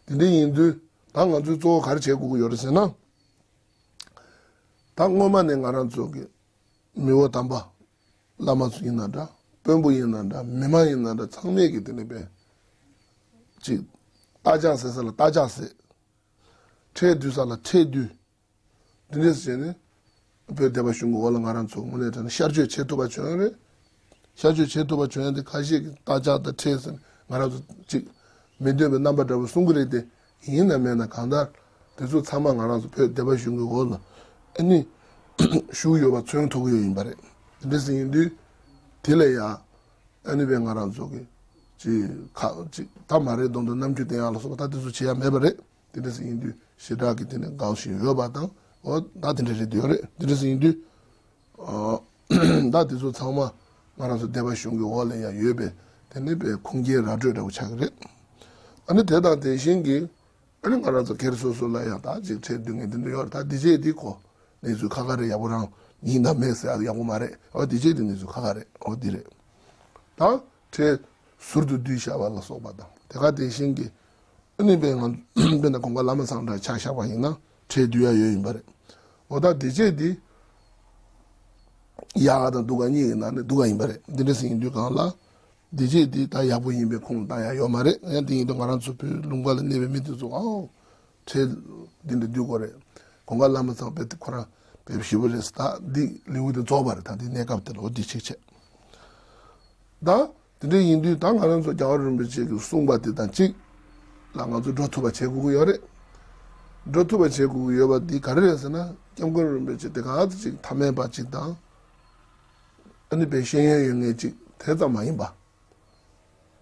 དེ་འདྲ་ཡིན་དུས་ད་ང་ཚོས་གཙོ་བོ་ག་རེ་བྱེད་དགོས་ཀྱི་ཡོད་རེད་ཟེར་ན། ད་སྔོན་མ་ནས་ང་རང་ཚོ་གི་མི་བོ་དམ་པ་བླ་མ་ཚོ་ཡིན་ན་འདྲ། དཔོན་པོ་ཡིན་ན་འདྲ། མི་མང་ཡིན་ན་འདྲ། ཚང་མས་ཀྱི་དེ་ནས་པས་ཅིག་རྟ་ལྕག་ཟེར་ས་ལ་རྟ་ལྕག་ཟེར། ཁྲལ་བསྡུ་ས་ལ་ཁྲལ་བསྡུ། འདི་འདྲས་བྱས་ནས་བོད་སྡེ་པ་གཞུང་གི་འོག་ལ་ང་རང་ཚོ་དངོས་གནས་དྲང་གནས་ཤར་བསྐྱོད་བྱེད་ཐུབ་པ་བྱུང་ཡོད་རེད། ཤར་བསྐྱོད་བྱེད་ཐུབ་པ་བྱུང་ཡོད་དེ་ཁ་ཤས་ཀྱིས་རྟ་ལྕག་དང་ཁྲལ་ཟེར་ནས་ང་རང་ཚོ་ཅིག་མི་འདོད་པའི་རྣམ་པ་འདྲ་པོ་གསུང་གི་རེད་དེ། ཡིན་ན་མེད་ན་གང་ལྟར་དེ་ཚོ་ཚང་མ་ང་རང་ཚོ་བོད་སྡེ་པ་གཞུང་གི་འོག་ལ་ཨ་ནི་བཞུགས་ཡོད་པ་མཚོན་ཐུབ་ཀྱི་ཡོད་ཡིན་པ་རེད། དེ་འདྲས་ཡིན་དུས་དེ་ལ་ཡང་ཨ་ནི་བས་ང་རང་ཚོ་གི་ཅིག་ཁ་ཅིག་ད་མ་རེད་མདོག་མདོག་རྣམ་འགྱུར་བསྟན་ཡག་ལ་སོགས་པ་ད་དེ་ཚོ་བྱེད་ཡག་མེད་པ་རེད། དེ་འདྲ་ཞིག་ཡིན་དུས་ཞེ་དྲག་གི་དེ་ནས་དགའ་བཞིན་ཡོད་པ་དང་། འོ་ད་དེ་འདྲ་རེད་དེ་ཡོད་རེད། དེ་འདྲ་ཞིག་ཡིན་དུས་ཨ་ད་དེ་ཚོ་ཚང་མ་ང་རང་ཚོ་སྡེ་པ་གཞུང་གི་འོག་ལ་ཡང་ཡོད་པས་དེ་ནི་པའི་ཁུངས་སྐྱེལ་ར་སྤྲོད་འདྲ་བོ་ཆགས་ཀྱི་རེད། ཨ་ནི་དེ་དང་དེ་བཞིན་གྱི་ཨ་ནི་ང་རང་ཚོ་སྒེར་སོ་སོ་ལ་ཡང་ད་ཅིག་ཁྲལ་བསྡུ་མཁན་དེ་འདྲ་ཡོད་རེད། ད་འདི་བྱས་འདི་གོ་གནས་ཚུལ་ཁ་ཁ་རེད། ཡག་པོ་རང་ཡིན་དང་མེད་ཟེར་ཡག་པོ་མ་རེད། འོ་འདི་བྱས་འདི་གནས་ཚུལ་ཁ་ཁ་རེད། འོ་འདི་རེད། ད་ཁྲལ་ཟུར་དུ་བསྡུས་བཞག་པ་ལ་སོགས་པ་དང་དེ་ག་དེ་བཞིན་གྱི་ཨ་ནི་དཔེར་ན་དཔེར་ན་གོང་དཀར་བླ་མ་ཚང་འདྲ་ཆ་བཞག་པ་ཡིན་ན་ཁྲལ་བསྡུ་ཡ་ཡོད་ཡིན་པ་རེད། འོ་ད་དེ་རྗེས་དེ་ཡག་ག་དང་སྡུག་ག་གཉིས་ཀྱི་ནང་ནས་སྡུག་ག་ཡིན་པ་རེད། འདི་འདྲ་ཟིན་ཡིན་དུས་གང་ལ་དེ་རྗེས་དེ་ད་ཡག་པོ་ཡིན་པའི་ཁུངས་བཏང་ཡ་ཡོད་མ་རེད། ཡང་དེ་ཡིན་དུས་ང་རང་ཚོ་བོད་ལུང་པ་ལ་གནས་པའི་མི་དེ་ཚོ་ཨའོ་ཁྲལ་འདི་འདྲ་བསྡུ་དགོས་རེད། གོང་དཀར་བླ་མ་ཚང་དཔེ་དེ་ཁོ་རང་དཔེ་ཞེ་པོ་རེད། ད་འདི་ལེའུ་དེ་རྫོགས་པ་རེད། ད་འདི་གནས་སྐབས་དེ་ལ་འོ་འདི་ཆེ་ཆེ། ད་དེ་འདྲ་ཡིན་དུས་ད་ང་རང་ཚོ་རྒྱལ་བ་རིན་པོ་ཆེ་གིས་གསུངས་པ་དེ་དང་གཅིག་ལ་ང་ཚོ་འགྲོ་ཐུབ་པ་བྱེད་དགོས་ཀྱི་ཡོད་རེད། འགྲོ་ཐུབ་པ་བྱེད་དགོས་ཀྱི་ཡོད་པ་འདི་ག་རེ་རེད་ཟེར་ན་སྐྱབས་མགོན་རིན་པོ་ཆེ་དེ་ག་ཚོད་ཅིག་ཐ་མལ་པ་ཅིག་དང་ཨ་ནི་དཔེ་ཤེས་ཡོན་ཡོད་མཁན་ཅིག་དེ་ཙམ་མ་ཡིན་པ།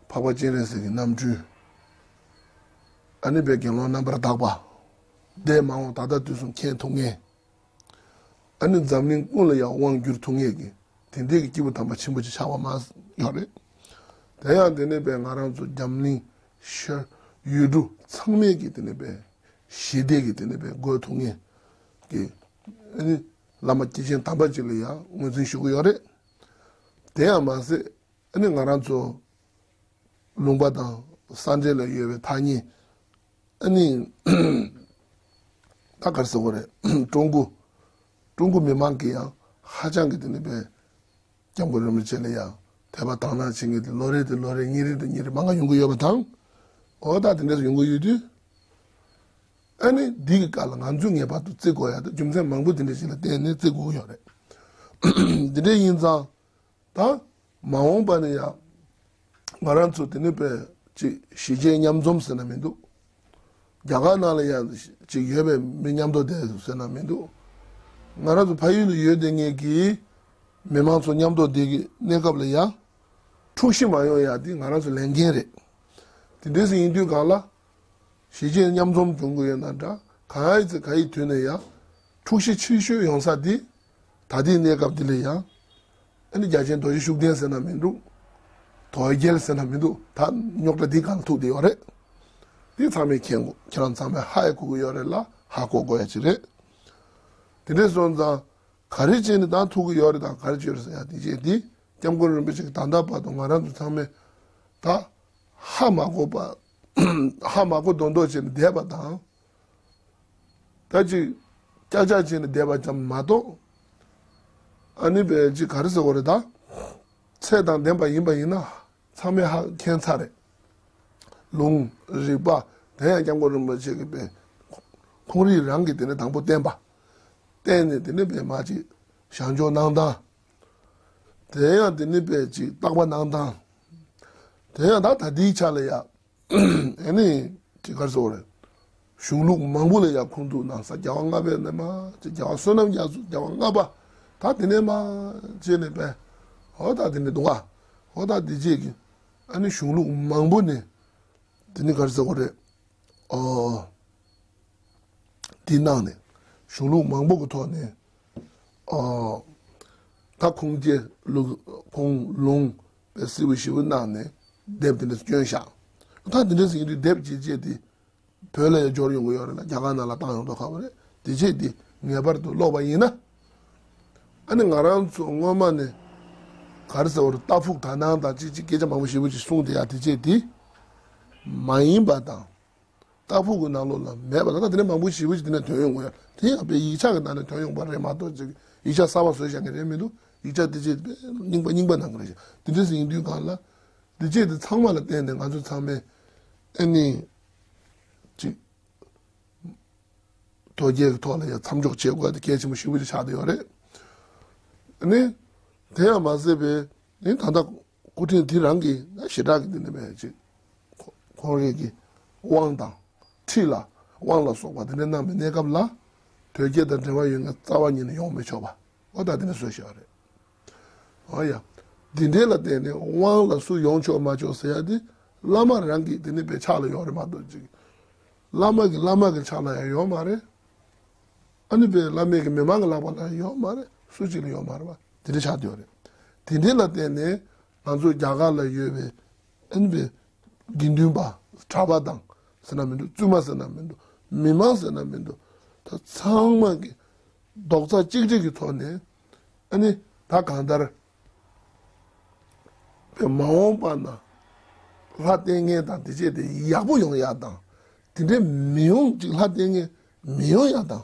འཕགས་པ་སྤྱན་རས་གཟིགས་ཀྱི་རྣམ་སྤྲུལ། ཨ་ནི་དཔེ་དགེ་སློང་རྣམ་པར་དག་པ། འདས་མ་འོངས་ད་ལྟ་དུས་གསུམ་མཁྱེན་ཐུབ་མཁན། ཨ་ནི་འཛམ་གླིང་ཀུན་ལ་ཡང་དབང་བསྒྱུར་ཐུབ་མཁན་གྱི་དེ་འདྲའི་གི་སྐྱེས་བུ་དམ་པ་ཆེན་པོ་ཅིག་ཆགས་པ་མ་ཡོད་རེད། དེ་ཡང་དེ་ནས་པའི་ང་རང་ཚོ་འཛམ་གླིང་ཤར་ཡུལ་གྲུ་ཚང་མའི་གི་དེ་ནས་པའི་ཞི་བདེ་གི་དེ་ནས་པའི་སྒོ་ཐུག་མཁན་གྱི་ཨ་ནི་བླ་མ་སྐྱེས་ཆེན་དམ་པ་ཅིག་ལ་ཡང་ངོས་འཛིན་ཞུ་གི་ཡོད་རེད། དེ་ཡང་མ་ཟད་ཨ་ནི་ང་རང་ཚོ་ལུང་པ་དང་ས་འབྲེལ་ལ་ཡོད་པའི་ཐག་ཉེ་ཨ་ནི་ད་ག་རེ་ཟེར་དགོས་རེད། ཀྲུང་གོ་ཀྲུང་གོ་མི་མང་གིས་ཡང་ཧ་ཅང་གི་དེ་ནི་པའི་སྐྱབས་མགོན་རིན་པོ་ཆེ་ལ་ཡང་དད་པ་དག་སྣང་བྱེད་མཁན་དེ་ལོ་རེ་དང་ལོ་རེ་ཉིན་རེ་དང་ཉིན་རེ་མང་ང་ཡོང་གི་ཡོད་པ་དང་། འོ་ད་དེ་འདྲ་ཡོང་གི་ཡོད་དུས་ཨ་ནི་འདི་གི་སྐབས་ལ་ང་ཚོས་ངེས་པར་དུ་བརྩི་དགོས་ཡ་དང་རྒྱུ་མཚན་མང་པོ་དེ་འདྲ་ཞིག་ལ་བརྟེན་ནས་བརྩི་དགོས་ཀྱི་ཡོད་རེད། དེ་འདྲ་ཡིན་ཙང་། ད་མ་འོངས་པ་ནས་ཡང་ང་རང་ཚོ་དེ་ནི་པའི་ཅིག་གཞིས་བྱེས་མཉམ་འཛོམས་ཟེར་ན་མི་འདུག་རྒྱ་གར་ནང་ལ་ཡང་ཅིག་ཡོད་པའི་མི་མཉམ་དུ་བསྡད་ཟེར་ན་མི་འདུག་ང་རང་ཚོ་ཕ་ཡུལ་ལ་ཡོད་བསྡད་མཁན་གྱི་མི་མང་ཚོ་མཉམ་དུ་བསྡད་ཀྱི་གནས་སྐབས་ལ་ཡང་འཁྲུག་གཞི་མ་ཡོང་ཡ་དེ་ང་རང་ཚོ་ལས་འགན་རེད། དེ་འདྲ་ཞིག་ཡིན་དུས་གང་ལ། གཞིས་བྱེས་མཉམ་འཛོམས་བྱུང་གི་ཡོད་ན་འདྲ། གང་ཡིན་ཚེ་ག་ཡི་དུས་ནས་ཡང་འཁྲུག་གཞི་ཆེ་ཤོས་ཡོང་ས་དེ་ད་ལྟའི་གནས་སྐབས་འདི་ལ་ཡང་ཨ་ནི་རྒྱལ་ཆེན་རྡོ་རྗེ་ཤུགས་ལྡན་ཟེར་ན་མི་འདུག་དོལ་རྒྱལ་ཟེར་ན་མི་འདུག་ད་རྙོག་དྲ་འདི་སྒང་ལ་ཐུག་བསྡད་ཡོད་རེད། འདི་ཚང་མས་མཁྱེན་དགོས། ཁྱེད་རང་ཚང་མས་ཧ་ཡང་གོ་གི་ཡོད་རེད་ལ་ཧ་གོ་དགོས་ཡ་ཅིག་རེད། དེ་འདྲས་སོང་ཙང་ག་རེ་བྱས་ནས་ད་ཐུག་གི་ཡོད་རེད་དང་ག་རེ་བྱས་ཡོད་རེད་ཟེར་ཡ་དེ་བྱས་དེ་སྐྱབས་མགོན་རིན་པོ་ཆེ་གི་ད་ལྟ་བར་དུ་ང་རང་ཚོ་ཚང་མས་ ད་ཧ་མ་གོ་བ། ཧ་མ་གོ་མདོག་མདོག་བྱས་ནས་བསྡད་པ་དང་། ད་ཅིག་ཀྱག་ཀྱག་བྱས་ནས་བསྡད་པ་ཙམ་མ་གཏོགས། ཨ་ནི་བས་ཅིག་ག་རེ་ཟེར་བ་རེད་ད། ཚད་དང་ལྡན་པ་ཡིན་པ་ཡིན་ན་ཚང་མས་ཧ་མཁྱེན་ཚར་རེད། ལུང་རིགས་པ། དེ་ཡང་སྐྱབས་མགོན་རིན་པོ་ཆེ་གིས་པས་ཁོང་རང་གིས་དེ་ནས་དང་པོ་བསྟན་པ། བསྟན་ནས་དེ་ནས་པས་མ་ཅིག་བྱང་ཆོག་གནང་སྟངས། དེ་ཡང་དེ་ནི་པས་ཅིག་བརྟག་པ་གནང་སྟངས། དེ་ཡང་ད་ད་ལྟའི་ཆ་ལ་ཡ། ཨེ་ནི་ཅིག་ག་རེ་ཟེར་རེད། གཞུང་ལུགས་མང་པོ་ལ་ཡ་ཁུངས་གཏུགས་གནང་ས་རྒྱལ་བ་ལྔ་པའི་ནས་མ་ཅིག་རྒྱལ་བ་བསོད་ནམས་རྒྱ་མཚོ་རྒྱལ་བ་ལྔ་པ། ད་དེ་ནས་མ་བྱས་ནས་པས། ཧོ་ད་དེ་ནས་འདུག་ག་ཧོ་ད་དེ་རྗེས་ཀྱི་ཨ་ནི་གཞུང་ལུགས་མང་པོ་ནས་དེ་ནི་ག་རེ་ཟེར་རེད། ཨོ། འདི་གནང་ནས་གཞུང་ལུགས་མང་པོ་གི་ཐོག་ནས། ཨ། ད་ཁུངས་སྐྱེལ་ལུགས་ཁུངས་ལུང་པའི་སིལ་བུ་ཞིབ་པོ་གནང་ནས་དེབ་དེ་འདྲ་བསྐྱོན་བཞག་ད་དེ་འདྲ་ཡིན་དུས་དེབ་ཅིག་ཅིག་དེ་བོད་ལ་ཡང་འབྱོར་ཡོང་གི་ཡོད་རེད་ལ། རྒྱ་གར་ནང་ལ་བཏང་ཡོང་མདོག་ཁ་པོ་རེད། དེ་ཅིག་དེ་ངེས་པར་དུ་ཀློག་པ་ཡིན་ན། ཨ་ནི་ང་རང་ཚོ་སྔོན་མ་ནས་ག་རེ་ཟེར་བ་རེད། རྟ་ཕུག་དག་སྣང་དང་ཅིག་ཅིག་སྐད་ཆ་མང་པོ་ཞེ་པོ་ཅིག་གསུངས་དེ་ཡ་དེ་ཅིག་དེ་མ་ཡིན་པ་དང་། རྟ་ཕུག་གི་ནང་ལོགས་ལ་མེད་པ་ད་ལྟ་དེ་ནས་མང་པོ་ཞེ་པོ་ཅིག་དེ་ནས་ཐོན་ཡོང་གི་ཡོད། དེ་ཡང་དཔེ་ཡིག་ཆ་གི་ནང་ནས་ཐོན་ཡོང་པ་རེད་མ་གཏོགས་ཅིག་ཡིག་ཆ་གསར་པ་བཟོས་བཞག་མཁན་རེད་མི་འདུག་ཡིག་ཆ་དེ་ཅིག་དཔེ་རྙིང་པ་རྙིང་པ་གནང་གི་རེད། དེ་འདྲ་ཞིག་ཡིན་དུས་གང་ལ་དེ་ཅིག་དེ་ཚང་མ་ལ་བརྟེན་ནས་ང་ཚོ་ཚང་མས་ཨ་ནི་ཅིག་དོལ་རྒྱལ་གྱི་ཐོག་ལ་ཡང་མཚམས་འཇོག་བྱེད་དགོས་དེ་གལ་ཆེན་པོ་ཞེ་པོ་ཅིག་ཆགས་བསྡད་ཡོད་རེད། ཨ་ནི་དེ་ཡང་མ་ཟད་པའི་ཨ་ནི་ད་ལྟ་སྐུ་ཕྲེང་འདི་རང་གི་ཞེ་དྲག་གི་འདི་ནས་མེད་ཅིག་ཁོང་རང་གི་དབང་དང་ཁྲིད་ལ་དབང་ལ་སོགས་པ་འདི་འདྲ་གནང་བའི་གནས་སྐབས་ལ་དོལ་རྒྱལ་དང་འབྲེལ་བ་ཡོད་མཁན་རྩ་བ་ཉིད་ནས་ཡོང་མི་ཆོག་པ་འོ་ད་འདི་འདྲ་བཟོས་བཞག་རེད། འོ་ཡ། འདི་འདྲའི་ལ་བརྟེན་ནས་དབང་ལ་སུ་ཡོང་ཆོག་མ་ཆོག་ཟེར་ཡ་དེ་བླ་མ་རང་གི་དེ་ནི་པའི་ཕྱག་ལ་ཡོད་རེད་མ་གཏོགས་ཅིག་བླ་མ་གི་བླ་མ་གི་ཕྱག་ལ་ཡང་ཡོད་མ་རེད། ཨ་ནི་པའི་བླ་མའི་གི་མི་མང་གི་ལག་པ་ལ་ཡོད་མ་རེད། སུ་གཅིག་ལ་ཡོད་མ་རེད་པ། དེ་འདྲ་ཆགས་བསྡད་ཡོད་རེད། དེ་འདྲའི་ལ་བརྟེན་ནས་ང་ཚོ་རྒྱ་གར་ལ་ཡོད་པའི་ཨ་ནི་པའི་དགེ་འདུན་པ་གྲྭ་པ་དང་ཟེར་ན་མི་འདུག་བཙུན་མ་ཟེར་ན་མི་འདུག་མི་མང་ཟེར་ན་མི་འདུག་ད་ཚང་མ་གི་རྡོག་རྩ་གཅིག་སྒྲིལ་གྱི་ཐོག་ནས་ཨ་ནི་ད་གང་ལྟར་པའི་མ་འོངས་པ་ན་ལྷ་བསྟེན་མཁན་དང་དེ་བྱས་ཏེ་ཡག་པོ་ཡོང་ཡག་དང་དེ་འདྲའི་མི་ཡོང་ཅིག་ལྷ་བསྟེན་མཁན་མི་ཡོང་ཡག་དང་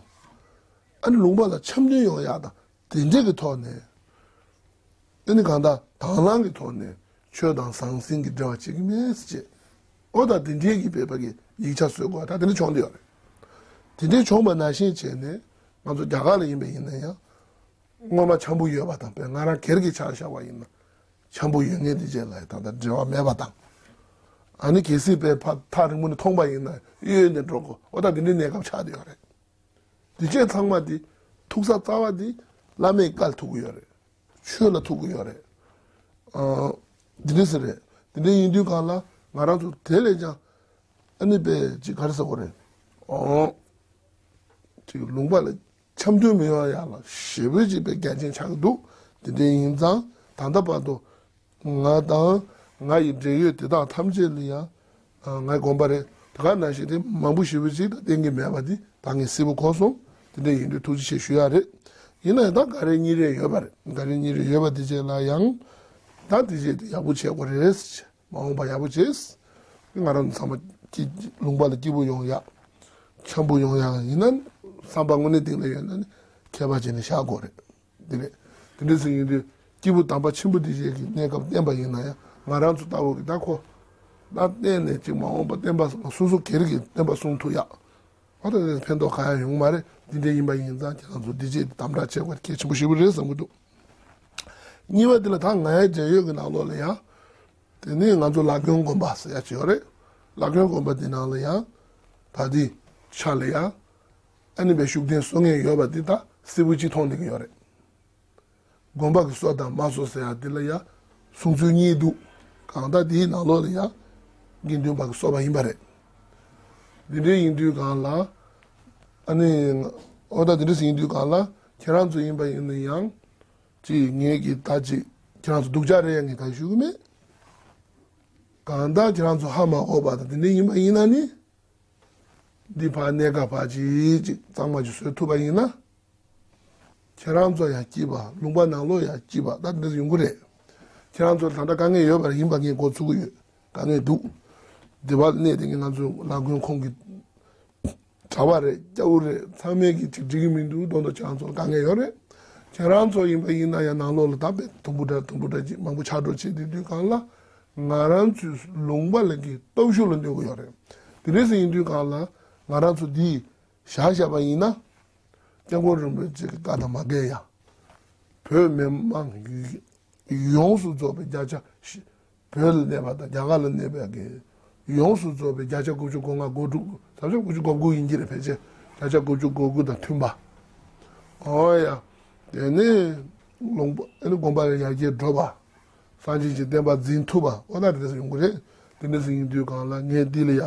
ཨ་ནི་ལུང་པ་ལ་འཆམ་མཐུན་ཡོང་ཡག་དང་། དེ་འདྲ་གི་ཐོག་ནས། ཨ་ནི་གང་ལྟར་དང་བླངས་ཀྱི་ཐོག་ནས་ཆོས་དང་ཟང་ཟིང་གི་འབྲེལ་བ་བྱེད་ཀྱི་མེད་ཟེར་བྱས། ཨོ་ད་དེ་འདྲའི་གི་བོད་པ་གི་ཡིག་ཆ་བཟོས་དགོས་ད་དེ་འདྲ་བྱུང་བསྡད་ཡོད་རེད། དེ་འདྲ་བྱུང་བ་ནང་བཞིན་བྱས་ནས་ང་ཚོ་རྒྱ་གར་ལ་ཡིན་པ་ཡིན་ན་ཡང་། སྔོན་མ་འཆམ་པོ་ཡོད་པ་དང་བས་ང་རང་སྒེར་གྱི་ཆ་བཞག་པ་ཡིན་ན། འཆམ་པོ་ཡོད་མཁན་དེ་བྱས་ལ་ད་ལྟ་འབྲེལ་བ་མེད་པ་དང་། ཨ་ནི་གལ་སྲིད་བས་ཕ་ཐག་རིང་པོ་ནས་མཐོང་པ་ཡིན་ན་གཡོལ་ནས་འགྲོ་དགོས་ཨོ་ད་དེ་འདྲའི་གནས་སྐབས་ཆགས་བསྡད་ཡོད་རེད། དེ་བྱས་ཚང་མ་དེ་ཐུག་ས་རྩ་བ་དེ་བླ་མའི་བཀའ་ཐུག་གི་ཡོད་རེད། ཆོས་ལ་ཐུག་གི་ཡོད་རེད། ཨ། དེ་འདྲ་ཟེར་རེད། དེ་འདྲ་ཡིན་དུས་གང་ལ་ང་རང་ཚོ་དེ་ལས་ཀྱང་ཨ་ནི་པའི་ཅིག་ག་རེ་ཟེར་དགོས་རེད། ཨོ། ཅིག་ལུང་པ་ལ་འཆམ་མཐུན་མི་ཡོང་ཡག་ལ་ཞེ་པོ་ཅིག་པའི་འགལ་རྐྱེན་ཆགས་ཀྱི་འདུག་དེ་འདྲ་ཡིན་ཙང་ད་ལྟ་བར་དུ། ང་དང་ང་ཡི་འབྲེལ་ཡོད་དེ་དག་ཐམས་ཅད་ལ་ཡང་ངའི་དགོངས་པ་རེད། དེ་ག་ནང་བཞིན་དེ་མང་པོ་ཞེ་པོ་ཅིག་ད་གཏན་གྱི་མེད་པ་འདི་ད་ངས་གསལ་པོ་གོ་སོང་། དེ་འདྲ་ཡིན་དུས་ཐུགས་རྗེ་ཆེ་ཞུ་ཡ་རེད། ཡིན་ན་ཡང་ད་འགའ་རེ་གཉིས་རེ་ཡོད་པ་རེད། འགའ་རེ་གཉིས་རེ་ཡོད་པ་དེ་བྱས་ལ་ཡང་ད་དེ་བྱས་དེ་ཡག་པོ་བྱེད་དགོས་རེད། མ་འོངས་པ་ཡག་པོ་བྱེད། ང་རང་ཚང་མ་སྐྱིད་ལུང་པ་ལ་སྐྱིད་པོ་ཡོང་ཡ། འཆམ་པོ་ཡོང་ཡ་ཡིན་ན་བསམ་པ་དངོས་གནས་སྟེང་ལ་ཡོད་ན་ནི་མཁས་པ་བྱས་ནས་བཞག་དགོས་རེད། དེ་རེད། དེ་འདྲ་ཟེར་ཡིན་དུས་སྐྱེས་བུ་དམ་པ་ཆེན་པོ་དེ་བཞིན་གྱི་གནས་སྐབས་བསྟན་པ་ཡིན་ན་ཡང་ང་རང་ཚོ་ལྟ་བུ་གི་ད་ཁོ་ད་བསྟན་ནས་ཅིག་མ་འོངས་པ་བསྟན་པ་སོ་སོ་སྒེར་གྱི་བསྟན་པ་སྲུང་ཐུབ་ཡག་ཨ་ད་ཕན་ཐོགས་གང་ཡང་ཡོང་མ་རེད། འདི་འདྲ་ཡིན་པ་ཡིན་ཙང་ཁྱེད་རང་ཚོ་འདི་རྗེས་དམ་དྲག་བྱེད་དགོས་གལ་ཆེན་པོ་ཞེ་པོ་རེད་བསམ་གྱི་འདུག་གཉིས་པ་འདི་ལ་ད་ང་ཡི་འབྲེལ་ཡོད་ཀྱི་ནང་ལོགས་ལ་ཡང་དེ་ནས་ང་ཚོ་ལ་སྐྱོན་དགོན་པ་ཟེར་ཡག་ཅིག་ཡོད་རེད། ལ་སྐྱོན་དགོན་པ་འདི་ནང་ལ་ཡང་ད་འདི་ཆ་ལ་ཡང་ཨ་ནི་པའི་ཤུགས་ལྡན་གསོ་མཁན་ཡོད་པ་འདི་ད་གསལ་པོ་གཅིག་མཐོང་བསྡད་ཀྱི་ཡོད་རེད། དགོན་པ་གི་གསོ་དང་མ་གསོ་ཟེར་ཡ་འདི་ལ་ཡང་གསུང་ཚུལ་གཉིས་འདུག་གང་ལྟར་འདིའི་ནང་ལོགས་ལ་ཡང་དགེ་འདུན་པ་གི་གསོ་བ་ཡིན་པ་རེད། འདི་འདྲའི་ཡིན་དུས་གང་ལ་ཨ་ནི་ཨོ་ད་འདི་འདྲ་ཟིག་ཡིན་དུས་གང་ལ་ཁྱེད་རང་ཚོ་ཡིན་པ་ཡིན་ན་ཡང་ཅིག་ངེད་ཀྱི་ད་ཅིག་ཁྱེད་རང་ཚོ་སྡུག་ཅག་རེད་ཡ་ངས་ད་ཞུ་གི་མེད། གང་ལྟར་ཁྱེད་རང་ཚོ་ཧ་མ་གོ་བ་དང་དེ་འདྲ་ཡིན་པ་ཡིན་ན་ནི། འདི་ཕར་གནས་སྐབས་ཕར་ཅིག་ཅིག་གཙང་མ་ཅིག་བཟོས་ཐུབ་པ་ཡིན་ན། ཁྱེད་རང་ཚོ་ཡང་སྐྱིད་པ་ལུང་པ་ནང་ལོགས་ཡང་སྐྱིད་པ་ད་འདི་ཡོང་གི་རེད། ཁྱེད་རང་ཚོ་ད་ལྟ་དཀའ་ངལ་ཡོད་པ་རེད་ཡིན་པ་ངས་འགོ་ཚུགས་ཀྱི་ཡོད། དཀའ་ངལ་འདུག་འདི་བར་གནས་དེ་ང་ཚོ་ལ་དགོན་ཁོང་གི་གྲྭ་པ་རེད། སྐྱ་བོ་རེད། ཚང་མས་ཀྱི་ཅིག་འགྲིག་གི་མི་འདུག་མདོག་མདོག་ཁྱེད་རང་ཚོ་ལ་དཀའ་ངལ་ཡོད་རེད། ཁྱེད་རང་ཚོ་ཡིན་པ་ཡིན་ན་ཡང་ནང་ལོགས་ལ་ད་དཔེ་དུམ་བུ་འདྲ་དུམ་བུ་འདྲ་ཅིག་མང་པོ་ཆགས་འགྲོ་བྱེད་དུས་དུས་གང་ལ་ང་རང་ཚོའི་ལུང་པ་ལ་གི་སྟོབས་ཤུགས་ལ་གནོད་གི་ཡོད་རེད། དེ་འདྲ་ཟིག་ཡིན་དུས་གང་ལ་ང་རང་ཚོ་འདི་བཞག་བཞག་པ་ཡིན་ན་སྐྱབས་མགོན་རིན་པོ་ཆེ་གི་བཀའ་དང་མ་འགལ་ཡ། བོད་མི་མང་ཡོངས་སུ་རྫོགས་པའི་བརྒྱ་ཆ་བཞི། བོད་ལ་གནས་པ་དང་རྒྱ་གར་ལ་གནས་པའི་གི་ཡོངས་སུ་རྫོགས་པའི་བརྒྱ་ཆ་དགུ་བཅུ་གོ་ལྔ་གོ་དྲུག་ས་བཅད་དགུ་བཅུ་གོ་དགུ་ཡིན་གྱི་རེད། ཕལ་ཆེར་བརྒྱ་ཆ་དགུ་བཅུ་གོ་དགུ་དང་མཐུན་པ། ཨོ་ཡ། དེ་ནས་ལུང་པ་ཨ་ནི་དགོན་པ་ལ་ཡར་རྒྱས་འགྲོ་བ། སངས་རྒྱས་ཀྱི་བསྟན་པ་འཛིན་ཐུབ་པ་ཨོ་ན་དེ་འདྲ་ཡོང་གི་རེད། དེ་འདྲ་ཡིན་དུས་གང་ལ་ངས་འདི་ལ་ཡ་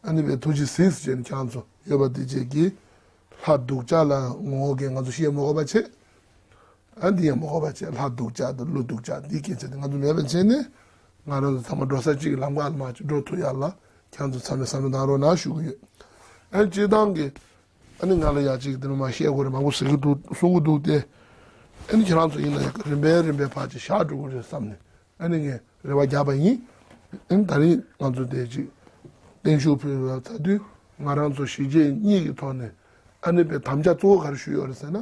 ཨ་ནི་བའི་ཐུགས་རྗེ་གཟིགས་ཟེར་ནས་ཁྱེད་ཚོ་ཡོད་པ་དེ་བཅས་ཀྱིས་ལྷ་སྡུག་ཅག་ལ་ངོ་བོ་གས་ང་ཚོ་ཤེས་མ་དགོས་པ་བྱེད། ཨ་འདི་ཡང་མ་དགོས་པ་བྱས་ལྷ་སྡུག་ཅག་དང་ཀླུ་སྡུག་ཅག་འདི་སྐད་ཆ་དེ་ང་ཚོ་མེད་པ་བྱས་ནས་ང་རང་ཚོ་ཚང་མ་འགྲོ་ས་གཅིག་གི་ལམ་ཁ་ལ་མར་ཅིག་འགྲོ་ཐུབ་ཡ་ལ་ཁྱེད་ཚོ་ཚང་མས་བསམ་བློ་བཏང་རོགས་གནང་ཞུ་གི་ཡོད། ཨ་ནི་སྤྱིར་བཏང་གི་ཨ་ནི་ང་ལ་ཡ་གཅིག་དེ་ནས་མར་བཤད་དགོས་རེད་མང་པོ་ཟེར་གི་འདུག་གསུང་གི་འདུག་སྟེ། ཨ་ནི་ཁྱེད་རང་ཚོ་ཡིན་ན་ཡང་རིམ་པས་རིམ་པས་ཕར་ཅིག་བཞག་འགྲོ་གི་རེད་བསམ་ནས་ཨ་ནི་ངས་རེ་བ་བརྒྱབ་པ་ཡིན། ཨ་ནི་ད་རིང་ང་ཚོ་དེ་ཅིག་བརྟན་བཞུགས་ཕུལ་བ་ཚར་དུས་ང་རང་ཚོ་གཞིས་བྱེས་གཉིས་ཀྱི་ཐོག་ནས་ཨ་ནི་པའི་དམ་བཅའ་གཙོ་བོ་ག་རེ་ཞུས་ཡོད་རེད་ཟེར་ན།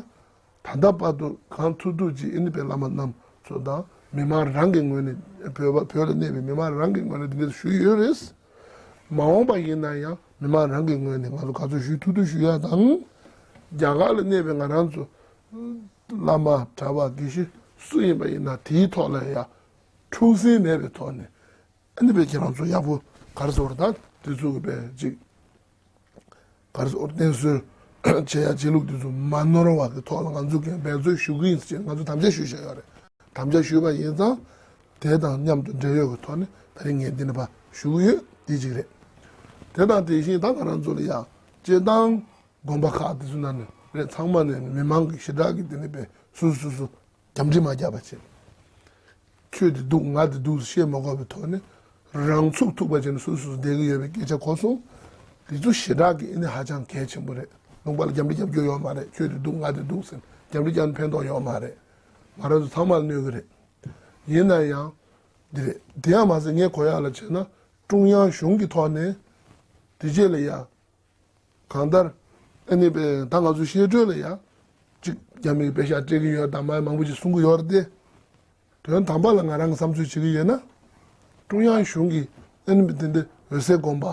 ད་ལྟ་བར་དུ་གང་ཐུབ་ཐུབ་ཀྱིས་ཨ་ནི་པའི་བླ་མ་རྣམས་ཚོ་དང་མི་མང་རང་གི་ངོས་ནས་བོད་པ་བོད་ལ་གནས་པའི་མི་མང་རང་གི་ངོས་ནས་འདི་འདྲ་ཞུས་ཡོད་རེད། མ་འོངས་པ་ཡིན་ན་ཡང་མི་མང་རང་གི་ངོས་ནས་ང་ཚོ་ག་ཚོད་ཞུ་ཐུབ་ཐུབ་ཞུ་ཡ་དང་། རྒྱ་གར་ལ་གནས་པའི་ང་རང་ཚོ་བླ་མ་གྲྭ་པ་དགེ་བཤེས་སུ་ཡིན་པ་ཡིན་ན་དེའི་ཐོག་ལ་ཡང་འཁྲུག་ཟིང་མེད་པའི་ཐོག་ནས་ཨ་ནི་པའི་ཁྱེད་རང་ཚོ་ཡག་པོ་ག་རེ་ཟེར་བ་རེད་ད་དེ་ཚོ་གི་པའི་ཅིག་ག་རེ་ཟེར་བརྟན་གསོལ་བྱེད་ཡ་བྱེད་ལུགས་དེ་ཚོ་མ་ནོར་བ་གི་ཐོག་ལ་ང་ཚོ་གིས་འབད་རྩོལ་ཞུ་གི་ཡིན་ཟེར་ང་ཚོ་དམ་བཅའ་ཞུས་བཞག་ཡོད་རེད། དམ་བཅའ་ཞུས་པ་ཡིན་ཙང་དེ་དང་མཉམ་དུ་འབྲེལ་ཡོད་ཀྱི་ཐོག་ནས་ད་རིང་ངས་འདི་ནས་ཕར་ཞུ་གི་ཡོད་འདི་གཅིག་རེད། དེ་དང་དེ་བཞིན་ད་ང་རང་ཚོ་ལ་ཡ་སྤྱིར་བཏང་དགོན་པ་ཁག་དེ་ཚོ་ནང་ནས་རེད་ཚང་མ་ནས་མི་མང་གི་ཞེ་དྲག་གི་དེ་ནས་པའི་སུ་སུ་སུ་རྒྱབ་འདྲི་མ་བརྒྱབ་པ་བྱས། ཁྱོད་དེ་སྡུག་ང་དེ་སྡུག་བཤད་མ་དགོས་པའི་ཐོག་ནས་རང་ཚུགས་ཐུབ་པ་བྱས་ནས་སོ་སོ་སོ་བསྡད་ཀྱི་ཡོད་པའི་སྐད་ཆ་གོ་སོང་། དེ་ཚོ་ཞེ་དྲག་གི་ཨ་ནི་ཧ་ཅང་གལ་ཆེན་པོ་རེད། ལུང་པ་ལ་རྒྱབ་འདྲི་རྒྱབ་རྒྱུ་ཡོད་མ་རེད། ཁྱོད་དེ་སྡུག་ང་དེ་སྡུག་ཟེར་རྒྱབ་འདྲི་རྒྱབ་ནས་ཕན་ཐོགས་ཡོད་མ་རེད། ང་རང་ཚོ་ཚང་མ་ལ་གནོད་ཀྱི་རེད། ཡིན་ན་ཡང་། འདི་རེད། དེ་ཡང་མ་ཟད་ངས་གོ་ཡག་ལ་བྱས་ན་ཀྲུང་དབྱང་གཞུང་གི་ཐོག་ནས་དེ་རྗེས་ལ་ཡ། གང་ལྟར། ཨ་ནི་པའི་ད་ང་ཚོ་བཤད་སྒྲོས་ལ་ཡ། གཅིག་རྒྱ་མིའི་པེ་ཤག་སྤྲད་ཀྱི་ཡོད་དང་མ་མང་པོ་ཅིག་གསུང་གི་ཡོད་རེད་དེ། དོན་དམ་པ་ལ་ང་རང་གི་བསམ་ཚུལ་བྱེད་ཀྱི་ཡོད་ན། ཀྲུང་དབྱང་གཞུང་གིས་ཨ་ནི་པའི་དེ་འདྲ་འོད་གསལ་དགོན་པ།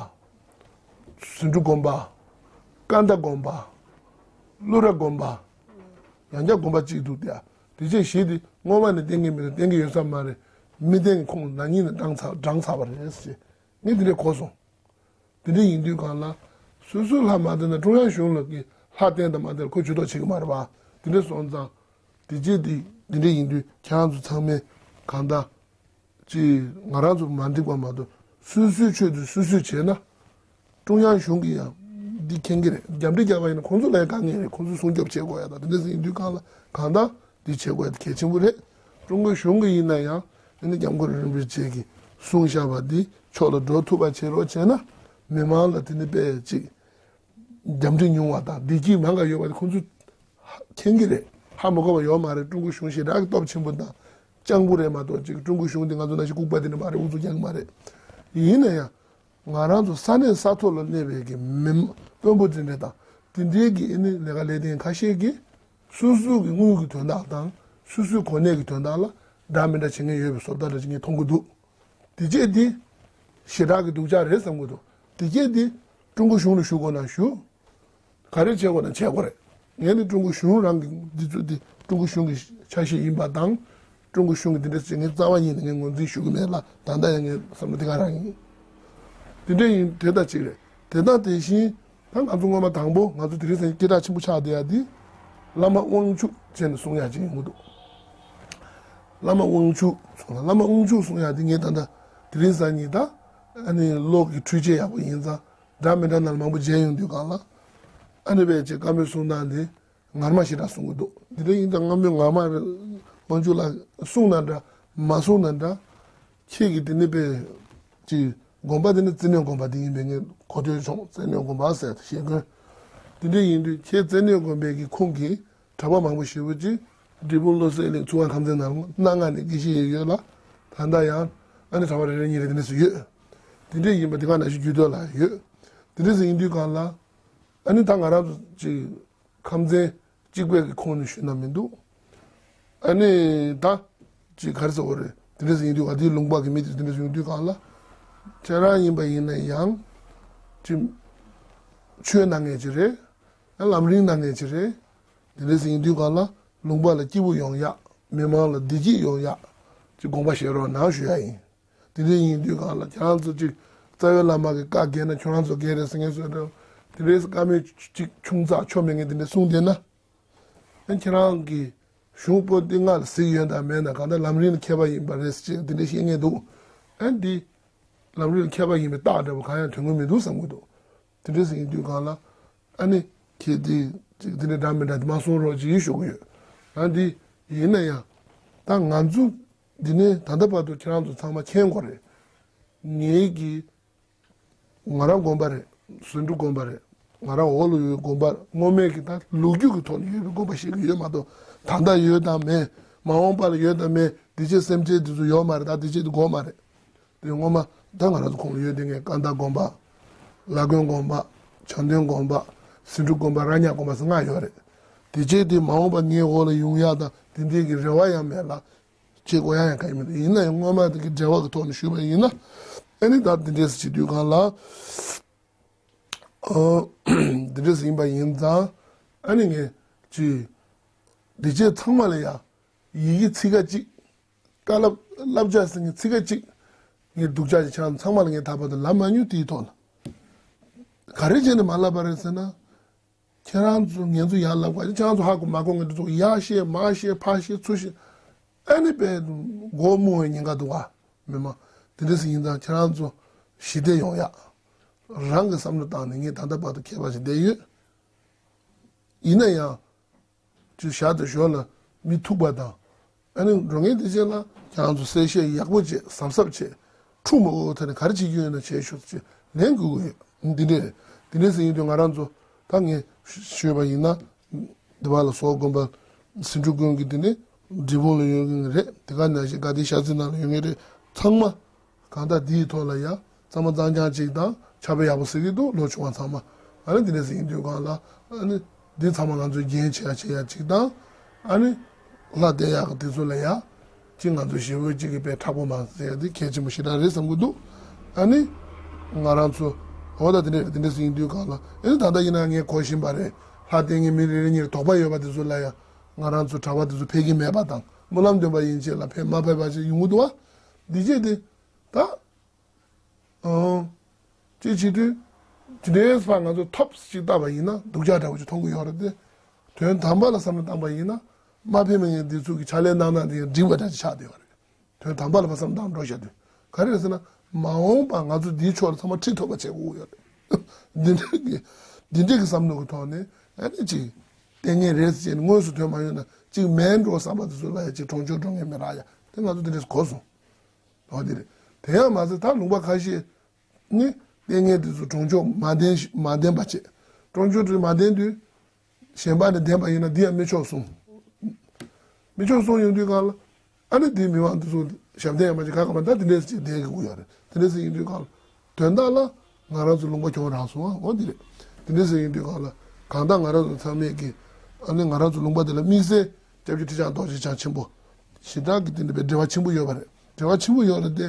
ཟུང་འབྲེལ་དགོན་པ། ཀ་ན་ཌ་དགོན་པ། ཀླུ་ར་དགོན་པ། ཡང་བསྐྱར་དགོན་པ་གཅིག་འདུག་སྟེ། དེ་ཅན་བཞི་དེ་སྔོན་མ་ནས་བསྟན་གྱི་མི་འདུག་བསྟན་གྱི་ཡོད་ས་མ་རེད། མི་བསྟན་གྱི་ཁོངས་ནང་ཉིད་ནས་བགྲངས་ཚར་བགྲངས་ཚར་བ་རེད་ཟེར། ངས་དེ་འདྲ་གོ་སོང་། དེ་འདྲ་ཡིན་དུས་གང་ལ། སོ་སོའི་ལྷ་མ་བསྟེན་ན་ཀྲུང་དབྱང་གཞུང་ལ་གི་ལྷ་བསྟེན་དང་མ་བསྟེན་ལ་ཁོ་ཇུས་གཏོགས་བྱེད་ཀྱི་མ་རེད་པ། དེ་འདྲ་སོང་ཙང་། དེ་རྗེས་དེ་དེ་འདྲ་ཡིན་དུས་ཁྱེད་རང་ཚོ་ཚང་མས་གང་ལྟར། ཅིག་ང་རང་ཚོ་མ་འགྲིག་པ་མ་གཏོགས་སོ་སོའི་ཆོས་དེ་སོ་སོས་བྱས་ན། ཀྲུང་དབྱང་གཞུང་གིས་ཡང་འདི་མཁྱེན་གྱི་རེད། རྒྱབ་འདྲི་རྒྱག་པ་ཡིན་ན་ཁོང་ཚོ་ལ་ཡང་དཀའ་ངལ་རེད། ཁོང་ཚོས་སྲུང་སྐྱོབ་བྱེད་དགོས་ཡ་དང་དེ་འདྲ་ཡིན་དུས་གང་ལ་གང་ལྟར་འདི་བྱེད་དགོས་ཡ་དེ་གལ་ཆེན་པོ་རེད། ཀྲུང་གོ་གཞུང་གིས་ཡིན་ན་ཡང་ཨ་ནི་སྐྱབས་མགོན་རིན་པོ་ཆེ་གིས་གསུངས་བཞག་པ་འདི་ཕྱོགས་ལ་འགྲོ་ཐུབ་པ་བྱེད་རོགས་བྱས་ན་མི་མང་ལ་དེ་ནི་དཔེ་ཅིག་རྒྱབ་འདྲི་ཉུང་བ་དང་བདེ་སྐྱིད་མང་ག་ཡོད་པ་དེ་ཁོང་ཚོས་མཁྱེན་གྱི་རེད། ཧ་མ་གོ་བ་ཡོད་མ་རེད། ཀྲུང་གོ་གཞུང་ཞེ་དྲག་གི་སྟོབས་ཆེན་པོ་དང་སྤྱང་པོ་རེད་མ་གཏོགས་ཅིག་ཀྲུང་གོ་གཞུང་དེ་ང་ཚོ་ནང་བཞིན་ལྐུགས་པ་དེ་འདྲ་མ་རེད། ཨུ་ཚུགས་རྒྱག་གི་མ་རེད། ཡིན་ན་ཡང་། ང་རང་ཚོ་ས་གནས་ས་ཐོག་ལ་གནས་པའི་གི་མི་དཔོན་པོ་དེ་འདྲ་དང་དེ་འདྲའི་གི་ཨ་ནི་ལས་ཀ་ལས་དོན་ཁ་ཤས་ཀྱིས་སོ་སོའི་གི་དངུལ་གི་དོན་དག་དང་སོ་སོའི་གོ་གནས་ཀྱི་དོན་དག་ལ་འདྲ་མི་འདྲ་བྱེད་མཁན་ཡོད་པའི་བཟོ་ལྟ་འདྲ་ཅིག་ངས་མཐོང་གི་འདུག་དེ་རྗེས་དེ་ཞེ་དྲག་གི་སྡུག་ཅག་རེད་བསམ་གི་འདུག་དེ་རྗེས་དེ་ཀྲུང་གོ་གཞུང་ལ་ཞུ་དགོས་ན་ཞུ། ག་རེ་བྱེད་དགོས་ན་བྱེད་དགོས་རེད། ངས་ནི་ཀྲུང་གོ་གཞུང་རང་གི་འདི་ཚོ་འདི་ཀྲུང་གོ་གཞུང་གི་ཆ་ཤས་ཡིན་པ་དང་། ཀྲུང་གོ་གཞུང་གི་འདི་འདྲ་ཞིག་ངས་རྩ་བ་ཉིད་ནས་ངས་ངོས་འཛིན་ཞུ་གི་མེད་ལ་ད་ལྟ་ཡང་ངའི་བསམ་བློ་དེ་ག་རང་ཡིན། དེ་འདྲ་ཡིན་དེ་ལྟ་ཅིག་རེད། དེ་དང་དེ་བཞིན་ད་ང་ཚོ་སྔོན་མ་དང་པོ་ང་ཚོ་དེ་རིང་སང་སྐད་གྲགས་ཆེན་པོ་ཆགས་བསྡད་ཡ་འདི། བླ་མ་དབང་ཕྱུག་ཅེས་ནས་གསུང་ཡ་ཅིག་ཡོང་གི་འདུག་བླ་མ་དབང་ཕྱུག་གསུང་ལ་བླ་མ་དབང་ཕྱུག་གསུང་ཡ་འདི་ངས་ད་ལྟ་དེ་རིང་སང་ཉིན་ད་ཨ་ནི་ཀློག་གི་འཕྲུལ་ཆས་ཡག་པོ་ཡིན་ཙང་འདྲ་མི་འདྲ་ནང་ལ་མང་པོ་མཇལ་ཡོང་དུས་གང་ལ་ཨ་ནི་བས་ཅིག་བཀའ་མོལ་གསུང་སྟངས་འདི་ངར་མ་ཞེ་དྲག་གསུང་གི་འདུག་འདི་འདྲ་ཡིན་ཙང་སྔ་མོའི་ངར་མ་རེད། དབང་ཕྱུག་ལ་གསུང་ན་འདྲ་མ་གསུང་ན་འདྲ། ཁྱེད་ཀྱིས་དེ་ནི་པས་ཀྱི་དགོན་པ་དེ་ནི་བཙན་གནོན་དགོན་པ་དེ་ཡིན་པས་ངས་གོ་ཐོས་བྱུང་། བཙན་གནོན་དགོན་པ་ཟེར་ཞེས་དགོན་དེ་འདྲ་ཡིན་དུས་ཁྱེད་བཙན་གནོན་དགོན་པའི་གི་ཁོངས་ཀྱི་གྲྭ་པ་མང་པོ་ཞེ་པོ་ཅིག་འབྲས་སྤུངས་བློ་གསལ་གླིང་ཚུལ་ཁང་ཁང་ཚན་ནང་སྣ་ལྔ་ནས་དགེ་བཤེས་ཡོད་ལ་ད་ལྟ་ཡང་ཨ་ནི་གྲྭ་པ་རེ་རེ་གཉིས་རེ་དེ་འདྲ་སུ་ཡོད། དེ་འདྲས་ཡིན་པ་དེ་ག་ནང་བཞིན་རྒྱུད་སྟོད་ལ་ཡོད། དེ་འདྲས་ཡིན་དུས་གང་ལ། ཨ་ནི་ད་ང་རང་ཚོ་ཅིག་ཁམས་ཚན་གཅིག་པའི་གི་ཁོངས་ནས་ཞུས་ན་མི་འདུག་ཨ་ནི་ད་ཅིག་ག་རེ་ཟེར་དགོས་རེད། དེ་འདྲས་ཡིན་དུས་ག་དེའི་ལུང་པ་གི་མི་དེ་དེ་འདྲས་ཡོང་དུས་གང་ལ། ཁྱེད་རང་ཡིན་པ་ཡིན་ན་ཡང་ཅིག་ཆོས་གནང་མཁན་ཅིག་རེད། ཡང་ལམ་རིམ་གནང་མཁན་ཅིག་རེད། དེ་འདྲས་ཡིན་དུས་གང་ལ་ལུང་པ་ལ་སྐྱིད་པོ་ཡོང་ཡག་མི་མང་ལ་བདེ་སྐྱིད་ཡོང་ཡག་ཅིག་དགོངས་པ་བཞེས་རོགས་གནང་ཞུ་ཡ་ཡིན། དེ་འདྲ་ཡིན་དུས་གང་ལ་ཁྱེད་རང་ཚོ་ཅིག་རྩ་བའི་བླ་མ་གི་བཀའ་རྒྱབ་ན་ཁྱོད་རང་ཚོ་རྒྱལ་རེད་ཟེར་མཁན་ཚོ་འདྲ། དེ་འདྲའི་བཀའ་མོལ་ཅིག་ཆུང་ཙག་ཆོ་མེད་མཁན་དེ་འདྲ་གསུངས་བསྡད་ན། ཨ་ཁྱེད་རང་གི་གཞུང་པོ་ཏི་ལྔ་ལ་གཟིགས་ཡོད་དམ་མེད་ན་གང་ལྟར་ལམ་རིམ་ལ་མཁས་པ་ཡིན་པ་རེད་ཟེར་ཅིག་དེ་འདྲ་བཤད་མཁན་འདུག་ཨ་འདི་ལམ་རིམ་ལ་མཁས་པ་ཡིན་པའི་རྟགས་འདྲ་པོ་གང་ཡང་དོན་གོ་མི་འདུག་བསམ་གི་འདུག་དེ་འདྲ་ཟེར་ཡིན་དུས་གང་ལ་ཨ་ནི་ཁྱེད་དེ་ཅིག་དེ་འདྲ་འདྲ་མི་འདྲ་དེ་མ་གསུང་རོགས་ཅིག་ཞུ་གི་ཡོད། ཨ་འདི་ཡིན་ན་ཡང་ད་ང་ཚོ། འདི་ནས་ད་ལྟ་བར་དུ་ཁྱེད་རང་ཚོ་ཚང་མ་མཁྱེན་དགོས་རེད། ངེད་ཀྱི་ང་རང་དགོན་པ་རེད། ཟུང་འབྲེལ་དགོན་པ་རེད། ང་རང་འོག་ལ་ཡོད་དགོན་པ་སྔོན་མའི་གི་ད་ལོ་རྒྱུས་ཀྱི་ཐོག་ནས་ཡོད་པའི་དགོན་པ་ཞིག་ཡོད་མ་གཏོགས་ད་ལྟ་ཡོད་དམ་མེད། མ་འོངས་པ་ལ་ཡོད་དམ་མེད་འདི་ཅེས་སེམས་ཅན་འདི་ཚོ་ཡོད་མ་རེད། ད་འདི་ཅེས་འདི་དགོས་མ་རེད། དེ་སྔོན་མ་ད་ང་རང་ཚོ་ཁོངས་ལ་ཡོད་དེ་ངས་ཀ་འདའ་དགོན་པ། ལ་དགོན་དགོན་པ། བྱང་སྟོན་དགོན་པ། ཟུང་འབྲེལ་དགོན་པ་ར་ཉག་དགོན་པ་ཟེར་ལྔ་ཡོད་རེད། དེ་རྗེས་དེ་མ་འོངས་པ་ངའི་འོག་ལ་ཡོང་ཡག་དང་དེ་འདྲའི་གི་རེ་བ་ཡང་མེད་ལ། བྱེད་དགོས་ཡག་ཡང་གང་ཡང་མི་འདུག་ཡིན་ན་ཡང་སྔོན་མ་དེ་གི་འབྲེལ་བ་གི་ཐོག་ནས་ཞུས་པ་ཡིན་ན། ཨ་ནི་ད་དེ་འདྲས་བྱེད་དུས་གང་ལ། ཨ། དེ་འདྲས་ཡིན་པ་ཡིན་ཙང་། ཨ་ནི་ངས་ཅི། དེ་རྗེས་ཚང་མ་ལ་ཡ། ཡི་གེ་ཚིག་ཁ་གཅིག་བཀའ་སློབ་བསླབ་བྱ་ཟེར་མཁན་ཚིག་ཁ་གཅིག་ངས་སྡུག་ཅག་ཅིག་ཆགས་ཚང་མ་ལ་ངས་ད་བར་དུ་ལབ་མ་མྱོང་དེའི་ཐོག་ལ། ག་རེ་བྱས་ནས་མ་ལབ་པ་རེད་ཟེར་ན། ཁྱེད་རང་ཚོ་ངས་ཚོ་ཡར་ལབ་དགོས་ཁྱེད་རང་ཚོ་ཧ་གོ་མ་གོ་ངས་འདི་ཚོ་ཡར་བཤད་མར་བཤད་ཕར་བཤད་ཚུར་བཤད། ཨ་ནི་དཔེ་མགོ་རྨོངས་པའི་ཉེན་ཁ་འདུག་ག་མི་མང་། དེ་འདྲ་ཟིག་ཡིན་ཙང་ཁྱེད་རང་ཚོ་ཞི་བདེ་ཡོང་ཡག་རང་གི་བསམ་བློ་བཏང་ནས་ངས་ད་ལྟ་བར་དུ་མཁས་པ་ཞིག་བསྡད་ཡོད། ཡིན་ན་ཡང་། ཅིག་ཞར་དུ་ཞོར་ལ་མི་ཐུག་པ་དང་། ཨ་ནི་འགྲོ་མཁན་དེ་བྱས་ལ་ཁྱེད་རང་ཚོ་གསལ་བཤད་ཡག་པོ་བྱས་གཟབ་གཟབ་བྱས། འཁྲུག་མ་འོ་ཐ་ནི་ག་རེ་བྱེད་རྒྱུ་ཡོད་ན་བྱས་ཤོག་ཅེས་ལན་དགོས་ཀྱི་ཡོད། འདི་འདྲས་རེད། འདི་འདྲས་ཟེར་ཡིན་དུས་ང་རང་ཚོ་ད་ངས་ཞུས་པ་ཡིན་ན། འདི་བ་ལ་སོགས་དགོན་པ་ཟིན་འབྲུ་དགོན་གྱི་འདི་ནི་འབྲས་སྤུངས་ལ་ཡོད་མཁན་རེད། དེ་ག་ནང་བཞིན་དགའ་ལྡན་ཤར་རྩེ་ནང་ལ་ཡོད་མཁན་རེད། ཚང་མ། གང་ལྟར་འདིའི་ཐོག་ལ་ཡང་གཙང་མ་གཙང་རྐྱང་ཅིག་དང་ཕྱག་དཔེ་ཡག་པོ་གཟིགས་ཀྱི་འདུག་ལོ་ཆུང་བ་ཚང་མ། ཨ་ནི་འདི་འདྲ་ཟིག་ཡིན་དུས་གང་ལ་ཨ་ནི་འདི་ཚང་མ་ང་ཚོས་རྒྱན་ཆེ་ཡ་ཆེ་ཡ་ཅིག་དང་། ཨ་ནི་ལྷ་བསྟེན་ཡག་གི་དེ་ཚོ་ལ་ཡང་ཅིག་ང་ཚོ་ཞི་བོ་གཅིག་གི་དཔེ་མཁྲེགས་པོ་མ་ཟེར་ཡ་འདི་གལ་ཆེན་པོ་ཞེ་དྲག་རེད་བསམ་གྱི་འདུག་ཨ་ནི་ང་རང་ཚོ་འོ་ད་འདི་འདྲ་འདི་འདྲ་ཟིག་ཡིན་དུས་གང་ལ་ཨ་ནི་ད་ལྟ་ཡིན་ན་ངས་གོ་བཞིན་པ་རེད། ལྷ་བསྟེན་མཁན་མི་རེ་རེ་གཉིས་དོགས་པ་ཡོད་པ་དེ་ཚོ་ལ་ཡང་ང་རང་ཚོ་གྲྭ་པ་དེ་ཚོ་ཕེབས་ཀྱི་མེད་པ་དང་སྨོན་ལམ་འདོན་པ་ཡིན་ཆེད་ལ་ཕེབས་མ་ཕེབས་པ་ཞིག་ཡོང་གི་འདུག་བ། འདི་བྱས་ཏེ་ད། ཨང་། ཅེས་བྱེད་དུས། ཇི་འདྲའི་ཕར་ང་ཚོ་ཐོབ་ཅིག་བལྟས་པ་ཡིན་ན་སྡུག་ཅག་འདྲ་བོ་ཅིག་མཐོང་གི་ཡོད་རེད་དེ། དོན་དམ་པ་ལ་བསམ་བློ་བཏང་པ་ཡིན་ན། མ་ཕེབས་མཁན་འདི་ཚོ་གི་ཕྱག་ལས་གནང་ན་འདི་འགྲིག་པ་འདྲ་ཅིག་ཆགས་བསྡད་ཡོད་རེད། དོན་དམ་པ་ལ་ཕར་བསམ་བློ་བཏང་འགྲོ་བཞག་དུས། ག་རེ་རེད་ཟེར་ན། མ་འོངས་པ་ང་ཚོ་འདིའི་ཕྱོགས་ལ་ཚང་མ་ཁྲིད་ཐུབ་པ་བྱེད་དགོས་ཡོད་རེད། འདི་འདྲའི་གི། འདི་འདྲའི་གི་བསམ་བློ་གི་ཐོག་ནས་ཨ་ནི་ཅིག་ལྟས་ངན་རེད་ཟེར་ནས་དངོས་སུ་ཐོན་མ་ཡོང་ན་ཅིག་མེད་འགྲོ་བསམ་པ་དེ་ཚོ་ལ་ཡ་ཅིག་གྲོང་ཆོག་འགྲོ་མཁན་མི་རག་ཡ་དེ་ང་ཚོ་འདི་འདྲས་གོ་སོང་། འོ་འདི་རེད། དེ་ཡང་མ་ཟད་ད་ལུང་པ་ཁ་ཤས་ནི་ལྟས་ངན་དེ་ཚོ་གྲོང་ཆོག་མ་ལྡན་ཞིག་མ་ལྡན་པ་བྱས། གྲོང་ཆོག་དེ་མ་ལྡན་དུས་གཞན་པ་ནས་ལྡན་པ་ཡིན་ན་འདི་ཡང་མི་ཆོག་གསུངས། མི་ཆོག་གསུངས་ཡོང་དུས་གང་ལ་ཨ་ནི་དེའི་མི་མང་དེ་ཚོ་ཞབས་བརྟན་ཡང་མ་བྱེད་ག་ག་མ་ད་དེ་འདྲས་ཅིག་བསྡད་དགོས་ཡོད་རེད། དེ་འདྲས་ཟེར་ཡིན་དུས་གང་ལ་དོན་དག་ལ་ང་རང་ཚོ་ལུང་པ་གྱོང་རག་སོང་ཨ། འོ་འདི་རེད། དེ་འདྲས་ཟེར་ཡིན་དུས་གང་ལ་གང་ལྟར་ང་རང་ཚོ་ཚང་མས་ཀྱི་ཨ་ནི་ང་རང་ཚོ་ལུང་པ་དེ་ལ་དམིགས་བསལ་སྐྱབས་རྗེ་ཁྲི་བྱང་རྡོ་རྗེ་འཆང་ཆེན་པོ་ཞེ་དྲག་གི་དེ་འདྲ་བའི་འབྲེལ་བ་ཆེན་པོ་ཡོད་པ་རེད། འབྲེལ་བ་ཆེན་པོ་ཡོད་རེད་དེ།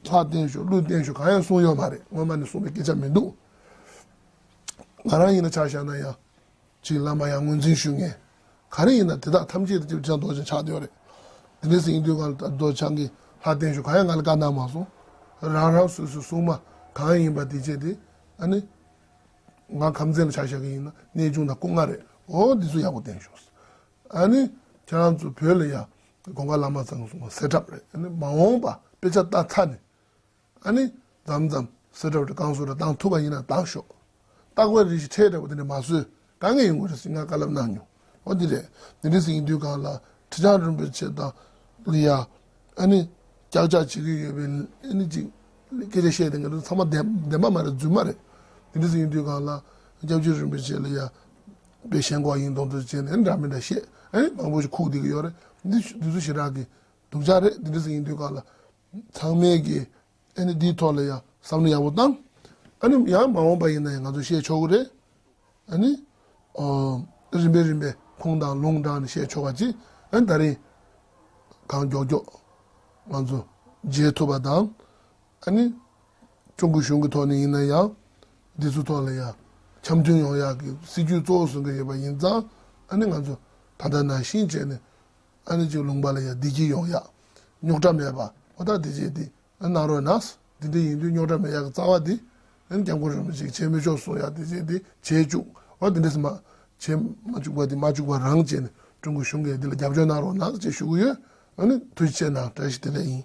ལྷ་བསྟེན་ཤོག་ཀླུ་བསྟེན་ཤོག་གང་ཡང་གསུངས་ཡོད་མ་རེད། སྔོན་མ་ནས་གསུངས་པའི་སྐད་ཆ་མི་འདུག་ང་རང་ཡིན་ན་ཆ་བཞག་ན་ཡང་ཅིག་བླ་མ་ཡང་ངོས་འཛིན་ཞུ་མཁན། ག་རེ་ཡིན་ན་དེ་དག་ཐམས་ཅད་དེ་ཁྲི་བྱང་རྡོ་རྗེ་ཆགས་བསྡད་ཡོད་རེད། དེ་འདྲ་ཟེར་ཡིན་དུས་གང་ལ་རྡོ་རྗེ་འཆང་གིས་ལྷ་བསྟེན་ཤོག་གང་ཡང་ང་ལ་བཀའ་གནང་མ་སོང་། རང་རང་སོ་སོའི་སྲུང་མ་གང་ཡིན་པ་དེ་བྱས་ཏེ་ཨ་ནི། ང་ཁམས་ཚན་ལ་ཆ་བཞག་གི་ཡིན་ན་གནས་ཆུང་དང་སྐུ་ལྔ་རེད། འོ་འདི་ཚོ་ཡག་པོ་བསྟེན་ཤོག་ཨ་ནི་ཁྱེད་རང་ཚོ་བོད་ལ་ཡ་དགོན་ཁག་བླ་མ་ཚང་སོང་བ་གསེར་ཁྲབ་རེད། ཨ་ནི་མ་འོངས་པ་དཔེ་ཆ་ལྟ་ཚར་ནས་ཨ་ནི་མཚམས་མཚམས་གསེར་ཁྲབ་རེ་བསྐང་གསོ་རེ་བཏང་ཐུབ་པ་ཡིན་ན་བཏང་ཤོག་རྟག་པར་རེ་ཞིག་ཁྲལ་འདྲ་པོ་དེ་འདྲ་མ་བཟོས་དཀའ་ངལ་ཡོང་གི་རེད་ཟེར་ང་བཀའ་སློབ་གནང་མྱོང་། འོ་འདི་རེད། འདི་འདྲ་ཟེར་ཡིན་དུས་གང་ལ་ཁྲི་བྱང་རིན་པོ་ཆེ་དང་ལ་ཡ། ཨ་ནི། ཀྱག་ཀྱག་བྱེད་ཀྱི་ཡོད་པའི་ཨ་ནི་ཅིག་སྐད་ཆ་བཤད་དེ་ང་ཚོ་ཚང་མ་བདེན་བདེན་པ་མ་རེད། རྫུན་མ་རེད། དེ་འདྲ་ཟིག་ཡིན་དུས་གང་ལ་སྐྱབས་རྗེ་རིན་པོ་ཆེ་ལ་ཡ་དཔེ་ཞེན་ཁོག་ཡིན་མདོག་མདོག་བྱས་ནས་འདྲ་མི་འདྲ་བཤད་ཨ་ནི་མང་པོ་ཞིག་ཁུག་བསྡད་ཀྱི་ཡོད་རེད། འདི་འདི་ཚོ་ཞེ་དྲག་གི་སྡུག་ཅག་རེད། དེ་འདྲ་ཟིག་ཡིན་དུས་གང་ལ་ཚང་མས་ཀྱི་ཨ་ནི་འདིའི་ཐོག་ལ་ཡ་ བསམ་བློ་ཡག་པོ་བཏང་། ཨ་ནི་ཡང་མ་འོངས་པ་ཡིན་ན་ཡང་ང་ཚོ་བཤད་ཆོག་གི་རེད། ཨ་ནི། ཨོ། རིམ་པས་རིམ་པས་ཁུངས་དང་ལུང་དྲངས་ནས་བཤད་ཆོག་པ་ཅིག་ཨ་ནི་ད་རིང་གང་མགྱོགས་མགྱོགས་ང་ཚོ་མཇལ་ཐུབ་པ་དང་། ཨ་ནི། ཀྲུང་གོ་གཞུང་གི་ཐོག་ནས་ཡིན་ན་ཡང་། འདི་ཚོ་ཐོག་ལ་ཡང་འཆམ་མཐུན་ཡོང་ཡག་གི་སྲིད་ཇུས་གཙོ་བོ་བཟུང་གི་ཡོད་པ་ཡིན་ཙང་། ཨ་ནི་ང་ཚོ་ད་ལྟ་ནང་བཞིན་བྱས་ནས། ཨ་ནི་ཅིག་ལུང་པ་ལ་ཡང་བདེ་སྐྱིད་ཡོང་ཡག་རྙོག་དྲ་མེད་པ། འོ་ད་དེ་བྱས་ཏེ། གནང་རོགས་གནང་། དེ་འདྲ་ཡིན་དུས་རྙོག་དྲ་མེད་ཡག་གི་རྩ་བ་འདི། ཨ་ནི་སྐྱབས་མགོན་རིན་པོ་ཆེས་བྱེད་མི་ཆོག་གསུང་ཡག་དེ་བྱས་ཏེ་བྱེད་བཅུག་འོ་དེ་འདྲས་མ་བྱེད་མ་བཅུག་པ་དེ་མ་བཅུག་པ་རང་བྱས་ནས་ཀྲུང་གོ་གཞུང་གིས་འདི་ལ་རྒྱབ་སྐྱོར་གནང་རོགས་གནང་ཅེས་ཞུ་གི་ཡོད། ཨ་ནི་ཐུགས་རྗེ་ཆེ་གནང་། བཀྲ་ཤིས་བདེ་ལེགས་ཡིན།